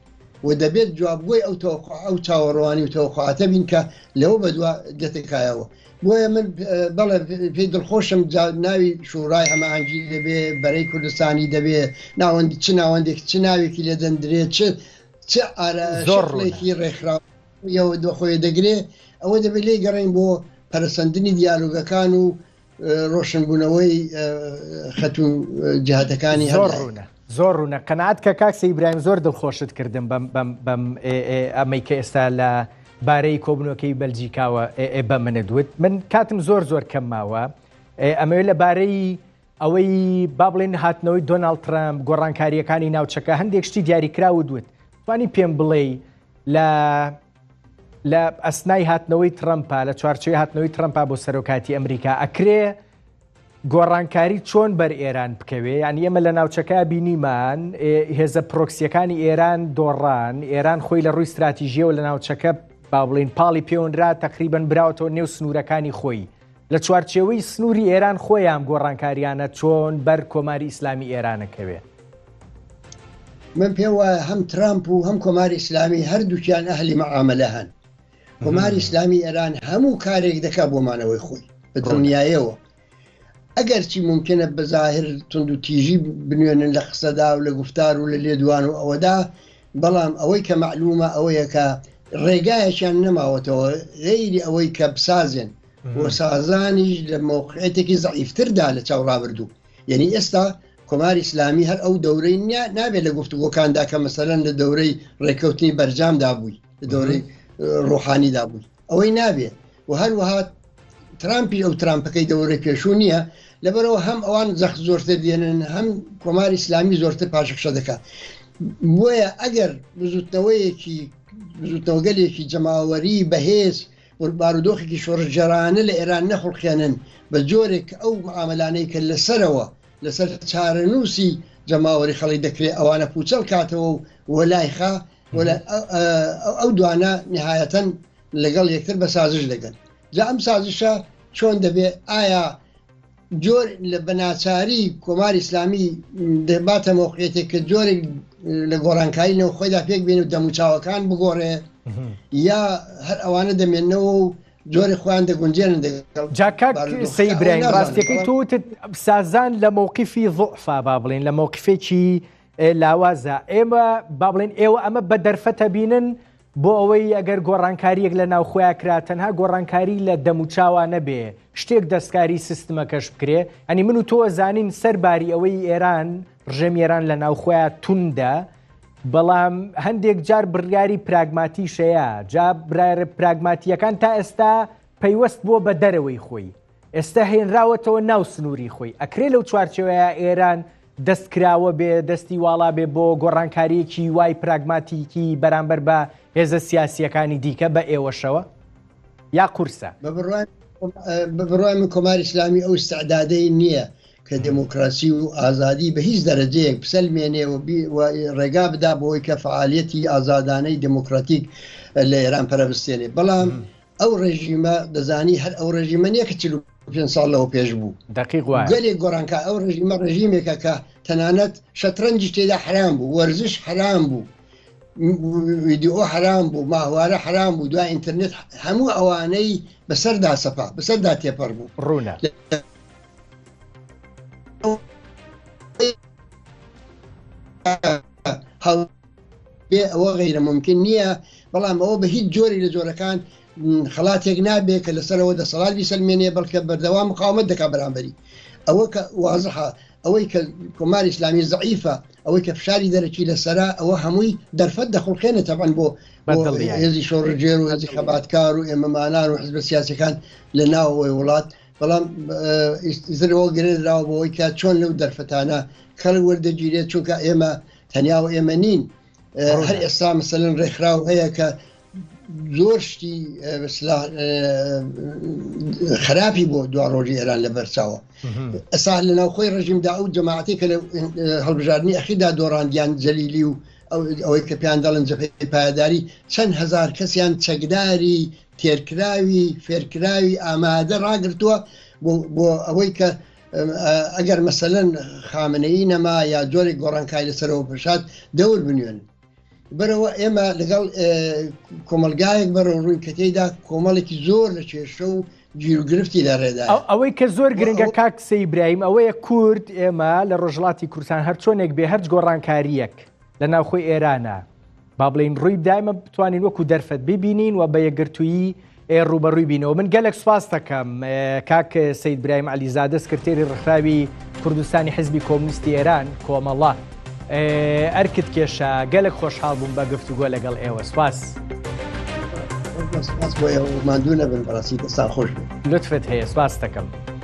و دەبێت جوابگۆی ئەو تەوەقوع ئەو چاوەڕوانی و تەوەقوعاتە بین کە لەوە بەدوا دێتە کایەوە. بۆیە من بەڵێ پێی دڵخۆشم، جا ناوی شوڕای هەماهەنگی دەبێ، بەرەی کوردستانی دەبێ، ناوەند چ ناوەندێک چ ناوێکی لێ دەندرێ، چ چ ئارا زۆر ڕوونە. شکڵێکی ڕێکخراویەوە دۆخۆیە دەگرێ، ئەوە دەبێت لێی گەڕێین بۆ پەرەسەندنی دیالۆگەکان و ڕۆشنبوونەوەی خەت و جهاتەکانی زۆر ڕوونە، زۆر ڕوونە. قەناعەت کە کاک سەید ئیبراهیم زۆر دڵخۆشت کردم بەم بەم بەم ئەمەی کە ئێستا لە بارەی کۆبنەوەکەی بەلجیکاوە بە منت وت. من کاتم زۆر زۆر کەم ماوە، ئەمەوێت لە بارەی ئەوەی با بڵێن هاتنەوەی دۆناڵد ترامپ، گۆڕانکاریەکانی ناوچەکە، هەندێک شتی دیاریکراوت وت، توانی پێم بڵێ لە لە ئەسنای هاتنەوەی ترەمپا، لە چوارچێوەی هاتنەوەی ترەمپا بۆ سەرۆکاتی ئەمریکا، ئەکرێ گۆڕانکاری چۆن بەر ئێران بکەوێ؟ یعنی ئێمە لە ناوچەکە بینیمان هێزە پرۆکسیەکانی ئێران دۆڕان، ئێران خۆی لە ڕووی استراتیژیەوە لە ناوچەکە با بڵین پاڵی پێونرا، تقریبن براوەتەوە نێو سنوورەکانی خۆی. لە چوارچێوەی سنووری ئێران خۆیان گۆڕانکاریانە چۆن بەر کۆماری ئیسلامی ئێرانەکەوێ؟ من پێم وایە هەم ترامپ و هەم کۆماری ئیسلامی هەردووکیان ئەهلی مەعامەلە هەن. کۆماری ئیسلامی ئێران هەموو کارێک دەکا بۆ مانەوەی خۆی بە دڵنیایەوە. ئەگەرچی ممکنە بە زاهر توند و تیژی بنوێنن لە قسەدا و لە گوفتار و لە لێدوان و ئەوەدا، بەڵام ئەوەی کە مەعلومە ئەوەیە کە ڕێگایەکیان نەماوەتەوە غەیری ئەوەی کە بسازێن و سازانیش لە مەوقعیەتێکی زەعیفتردا لە چاو ڕابردوو. یعنی ئێستا کۆماری ئیسلامی هەر ئەو دەورەی نابێت لە گفتوگۆکاندا کە مەسەلەن لە دەورەی ڕێککەوتنی بەرجامدا بووی لە دەورەی ڕۆحانیدا بووی ئەوەی نابێ و هەروەها ترامپی ئەو ترامپەکەی دەورەی پێشوو نییە لەبەرەوە هەم ئەوان زەخت زۆرتر دێنن هەم کۆماری ئیسلامی زۆرتر پاشەکشە دەکات بۆیە ئەگەر بزوتنەوەیەکی بزوتنەوەگەلێکی جەماوەری بەهێز و بارودۆخێکی شۆڕشگێڕانە لە ئێران نەخوڵقێنن بە جۆرێک کە ئەو معاملانەی کە لەسەرەوە لەسەر چارەنووسی جەماوەری خەڵک دەکرێت ئەوانە پوچەڵ کاتەوە و وەلای خا ئەو دوانە نهایەتەن لەگەڵ یەکتر بە سازش دەگەن جا ئەم سازشە چۆن دەبێ ئایا جۆر لە بەناچاری کۆماری ئیسلامی دەباتە مەوقعیەتێک کە جۆرێک لە گۆڕانکاری نێوخۆیدا پێک بێن و دەموچاوەکان بگۆڕێ یا هەر ئەوانە دەمێنەوە و جۆری خۆیان دەگونجێنن دەگەڵ جا کاک سەی برایم ڕاستیەکەی تۆ وتت سازان لە مەوقفی ضعفا با بڵێن لە مەوقفێکی لاوازە ئێمە با بڵێن ئێوە ئەمە بە دەرفەتە بینن بۆ ئەوەی ئەگەر گۆڕانکارییەک لە ناوخۆیا کرا تەنها گۆڕانکاری لە دەموچاوا نەبێ شتێک دەستکاری سیستمەکەش بکرێ ئەنی من و تۆ زانین سەر باری ئەوەی ئێران ڕژێمی ئێران لە ناوخۆیا توندە بەڵام هەندێک جار بڕیاری پراگماتیش هەیە جا برایە پراگماتیەکان تا ئێستا پەیوەست بووە بە دەرەوەی خۆی ئێستا هێنراوەتەوە ناو سنووری خۆی ئەکرێ لەو چوارچێوەیە ئێران دەست کراوە بێ دەستی واڵا بێ بۆ گۆڕانکارییەکی وای پراگماتیکی بەرامبەر بە هێزە سیاسییەکانی دیکە بە ئێوەشەوە یا قورسە؟ بە بڕوای من کۆماری ئیسلامی ئەو ئیستعدادەی نییە کە دێمۆکراسی و ئازادی بە هیچ دەرەجەیەک بسەلمێنێ و ڕێگا بدا بۆی کە فەعالیەتی ئازادانەی دێمۆکراتیک لە ئێران پەرە بستێنێ بەڵام ئەو ڕێژیمە دەزانی هەر ئەو ڕێژیمە نییە کە 45 ساڵ لەوە پێش بوو. دەقیق وایە. گەلێک گۆڕانکا ئەو ڕێژیمە ڕێژیمێکە کە تەنانەت شەترەنجیش تێدا حەرام بوو، وەرزش حەرام بوو، ویدیئۆ حەرام بوو، ماهوارە حەرام بوو، دوای ئینتەرنێت هەموو ئەوانەی بەسەردا سەپا، بەسەردا تێپەڕ بوو. ڕوونە. بێ ئەوە غەیرە مومکین نییە، بەڵام ئەوە بە هیچ جۆرێک لە جۆرەکان خەڵاتێک نابێ کە لەسەرەوە دەسەڵات بیسەلمێنێ، بەڵکە بەردەوام مقاومەت دەکات بەرامبەری. ئەوە کە وازحە، ئەوەی کە کۆماری ئیسلامی زەعیفە، ئەوەی کە فشاری دەرەکی لەسەرە، ئەوە هەمووی دەرفەت دەخوڵقێنێ تەبعەن بۆ هێزی شۆڕشگێر و هێزی خەباتکار و ئێمەمانان و حزبە سیاسیەکان لە ناوەوەی وڵات، بەڵام ئیتر ئەوە گرێدراوە بەوەی کە چۆن لەو دەرفەتانە کەڵک وەردەگیرێت، چونکە ئێمە تەنیا و ئێمە نین هەر ئێستا مەسەلەن ڕێکخراو هەیە کە زۆر شتی خراپی بۆ دوا ڕۆژی ئێران لە بەرچاوە ئەسا لە ناوخۆی ڕژیمدا ئەو جەماعەتی کە لە هەڵبژاردننی ئەخیدا دۆڕاندیان جەلیلی و ئەوەی کە پێیان دەڵێن جەبهەی پایەداری چەند هزار کەسیان چەکداری تێرکراوی فێرکراوی ئامادە ڕاگرتووە بۆ ئەوەی کە ئەگەر مەسەلەن خامنەیی نەما یا جۆرێک گۆڕانکاری لەسەرەوە پشات دەور بنوێن بەرەوە ئێمە لەگەڵ کۆمەلگایەک بەرەو ڕووین کە تێیدا کۆمەڵێکی زۆر لە کێشە و گیروگرفتی لە ڕێدا ئەوەی کە زۆر گرنگە کاک سەی برایم ئەوەیە کورد ئێمە لە ڕۆژهەڵاتی کوردستان هەرچۆنێک بێ هەرچ گۆڕانکارییەک لە ناوخۆی ئێرانە با بڵێین ڕووی بدایمە بتوانین وەکو دەرفەت ببینین و بە یەکگرتوویی ڕووبەڕووی بینەوە من گەلێک سوپاس دەکەم کاک سید برایم علیزادە سکرتێری ڕێکخراوی کوردستانی حزبی کۆمونیستی ئێران کۆمەڵە ئەرکت کێشا گەلک خۆشحاڵ بووم بە گفتوگۆ لەگەڵ ئێوە سوپاس. سپاس بۆ ئێوە ماندوو نەبن بەڕاستی دەستان خۆش بێت. لوتفت هەیە سپاس دەکەم.